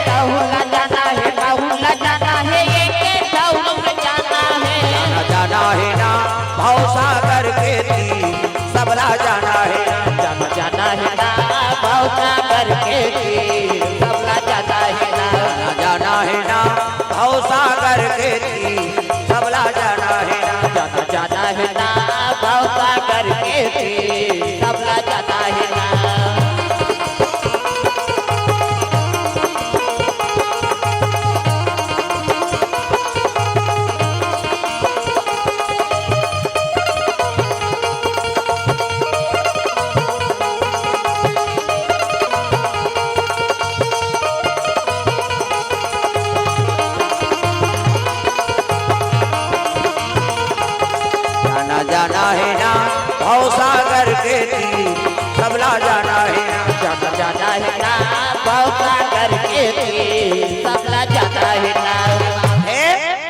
ताहू ला जाना हे, माहू ला जाना हे, एक एक ठौर में जाना हे। जाना, जाना हे ना भवसागर के तीर, सबला जाना हे ना। जाना, जाना हे ना भवसागर के तीर, सबला जाना हे ना। जाना, जाना हे ना भवसागर के तीर, सबला जाना हे ना। जाना, जाना हे ना भवसागर के तीर, सबला जाना हे ना। जाना, जाना हे ना भवसागर के तीर, सबला जाना हे ना। जाना, जाना हे ना भवसागर के तीर, सबला जाना हे ना।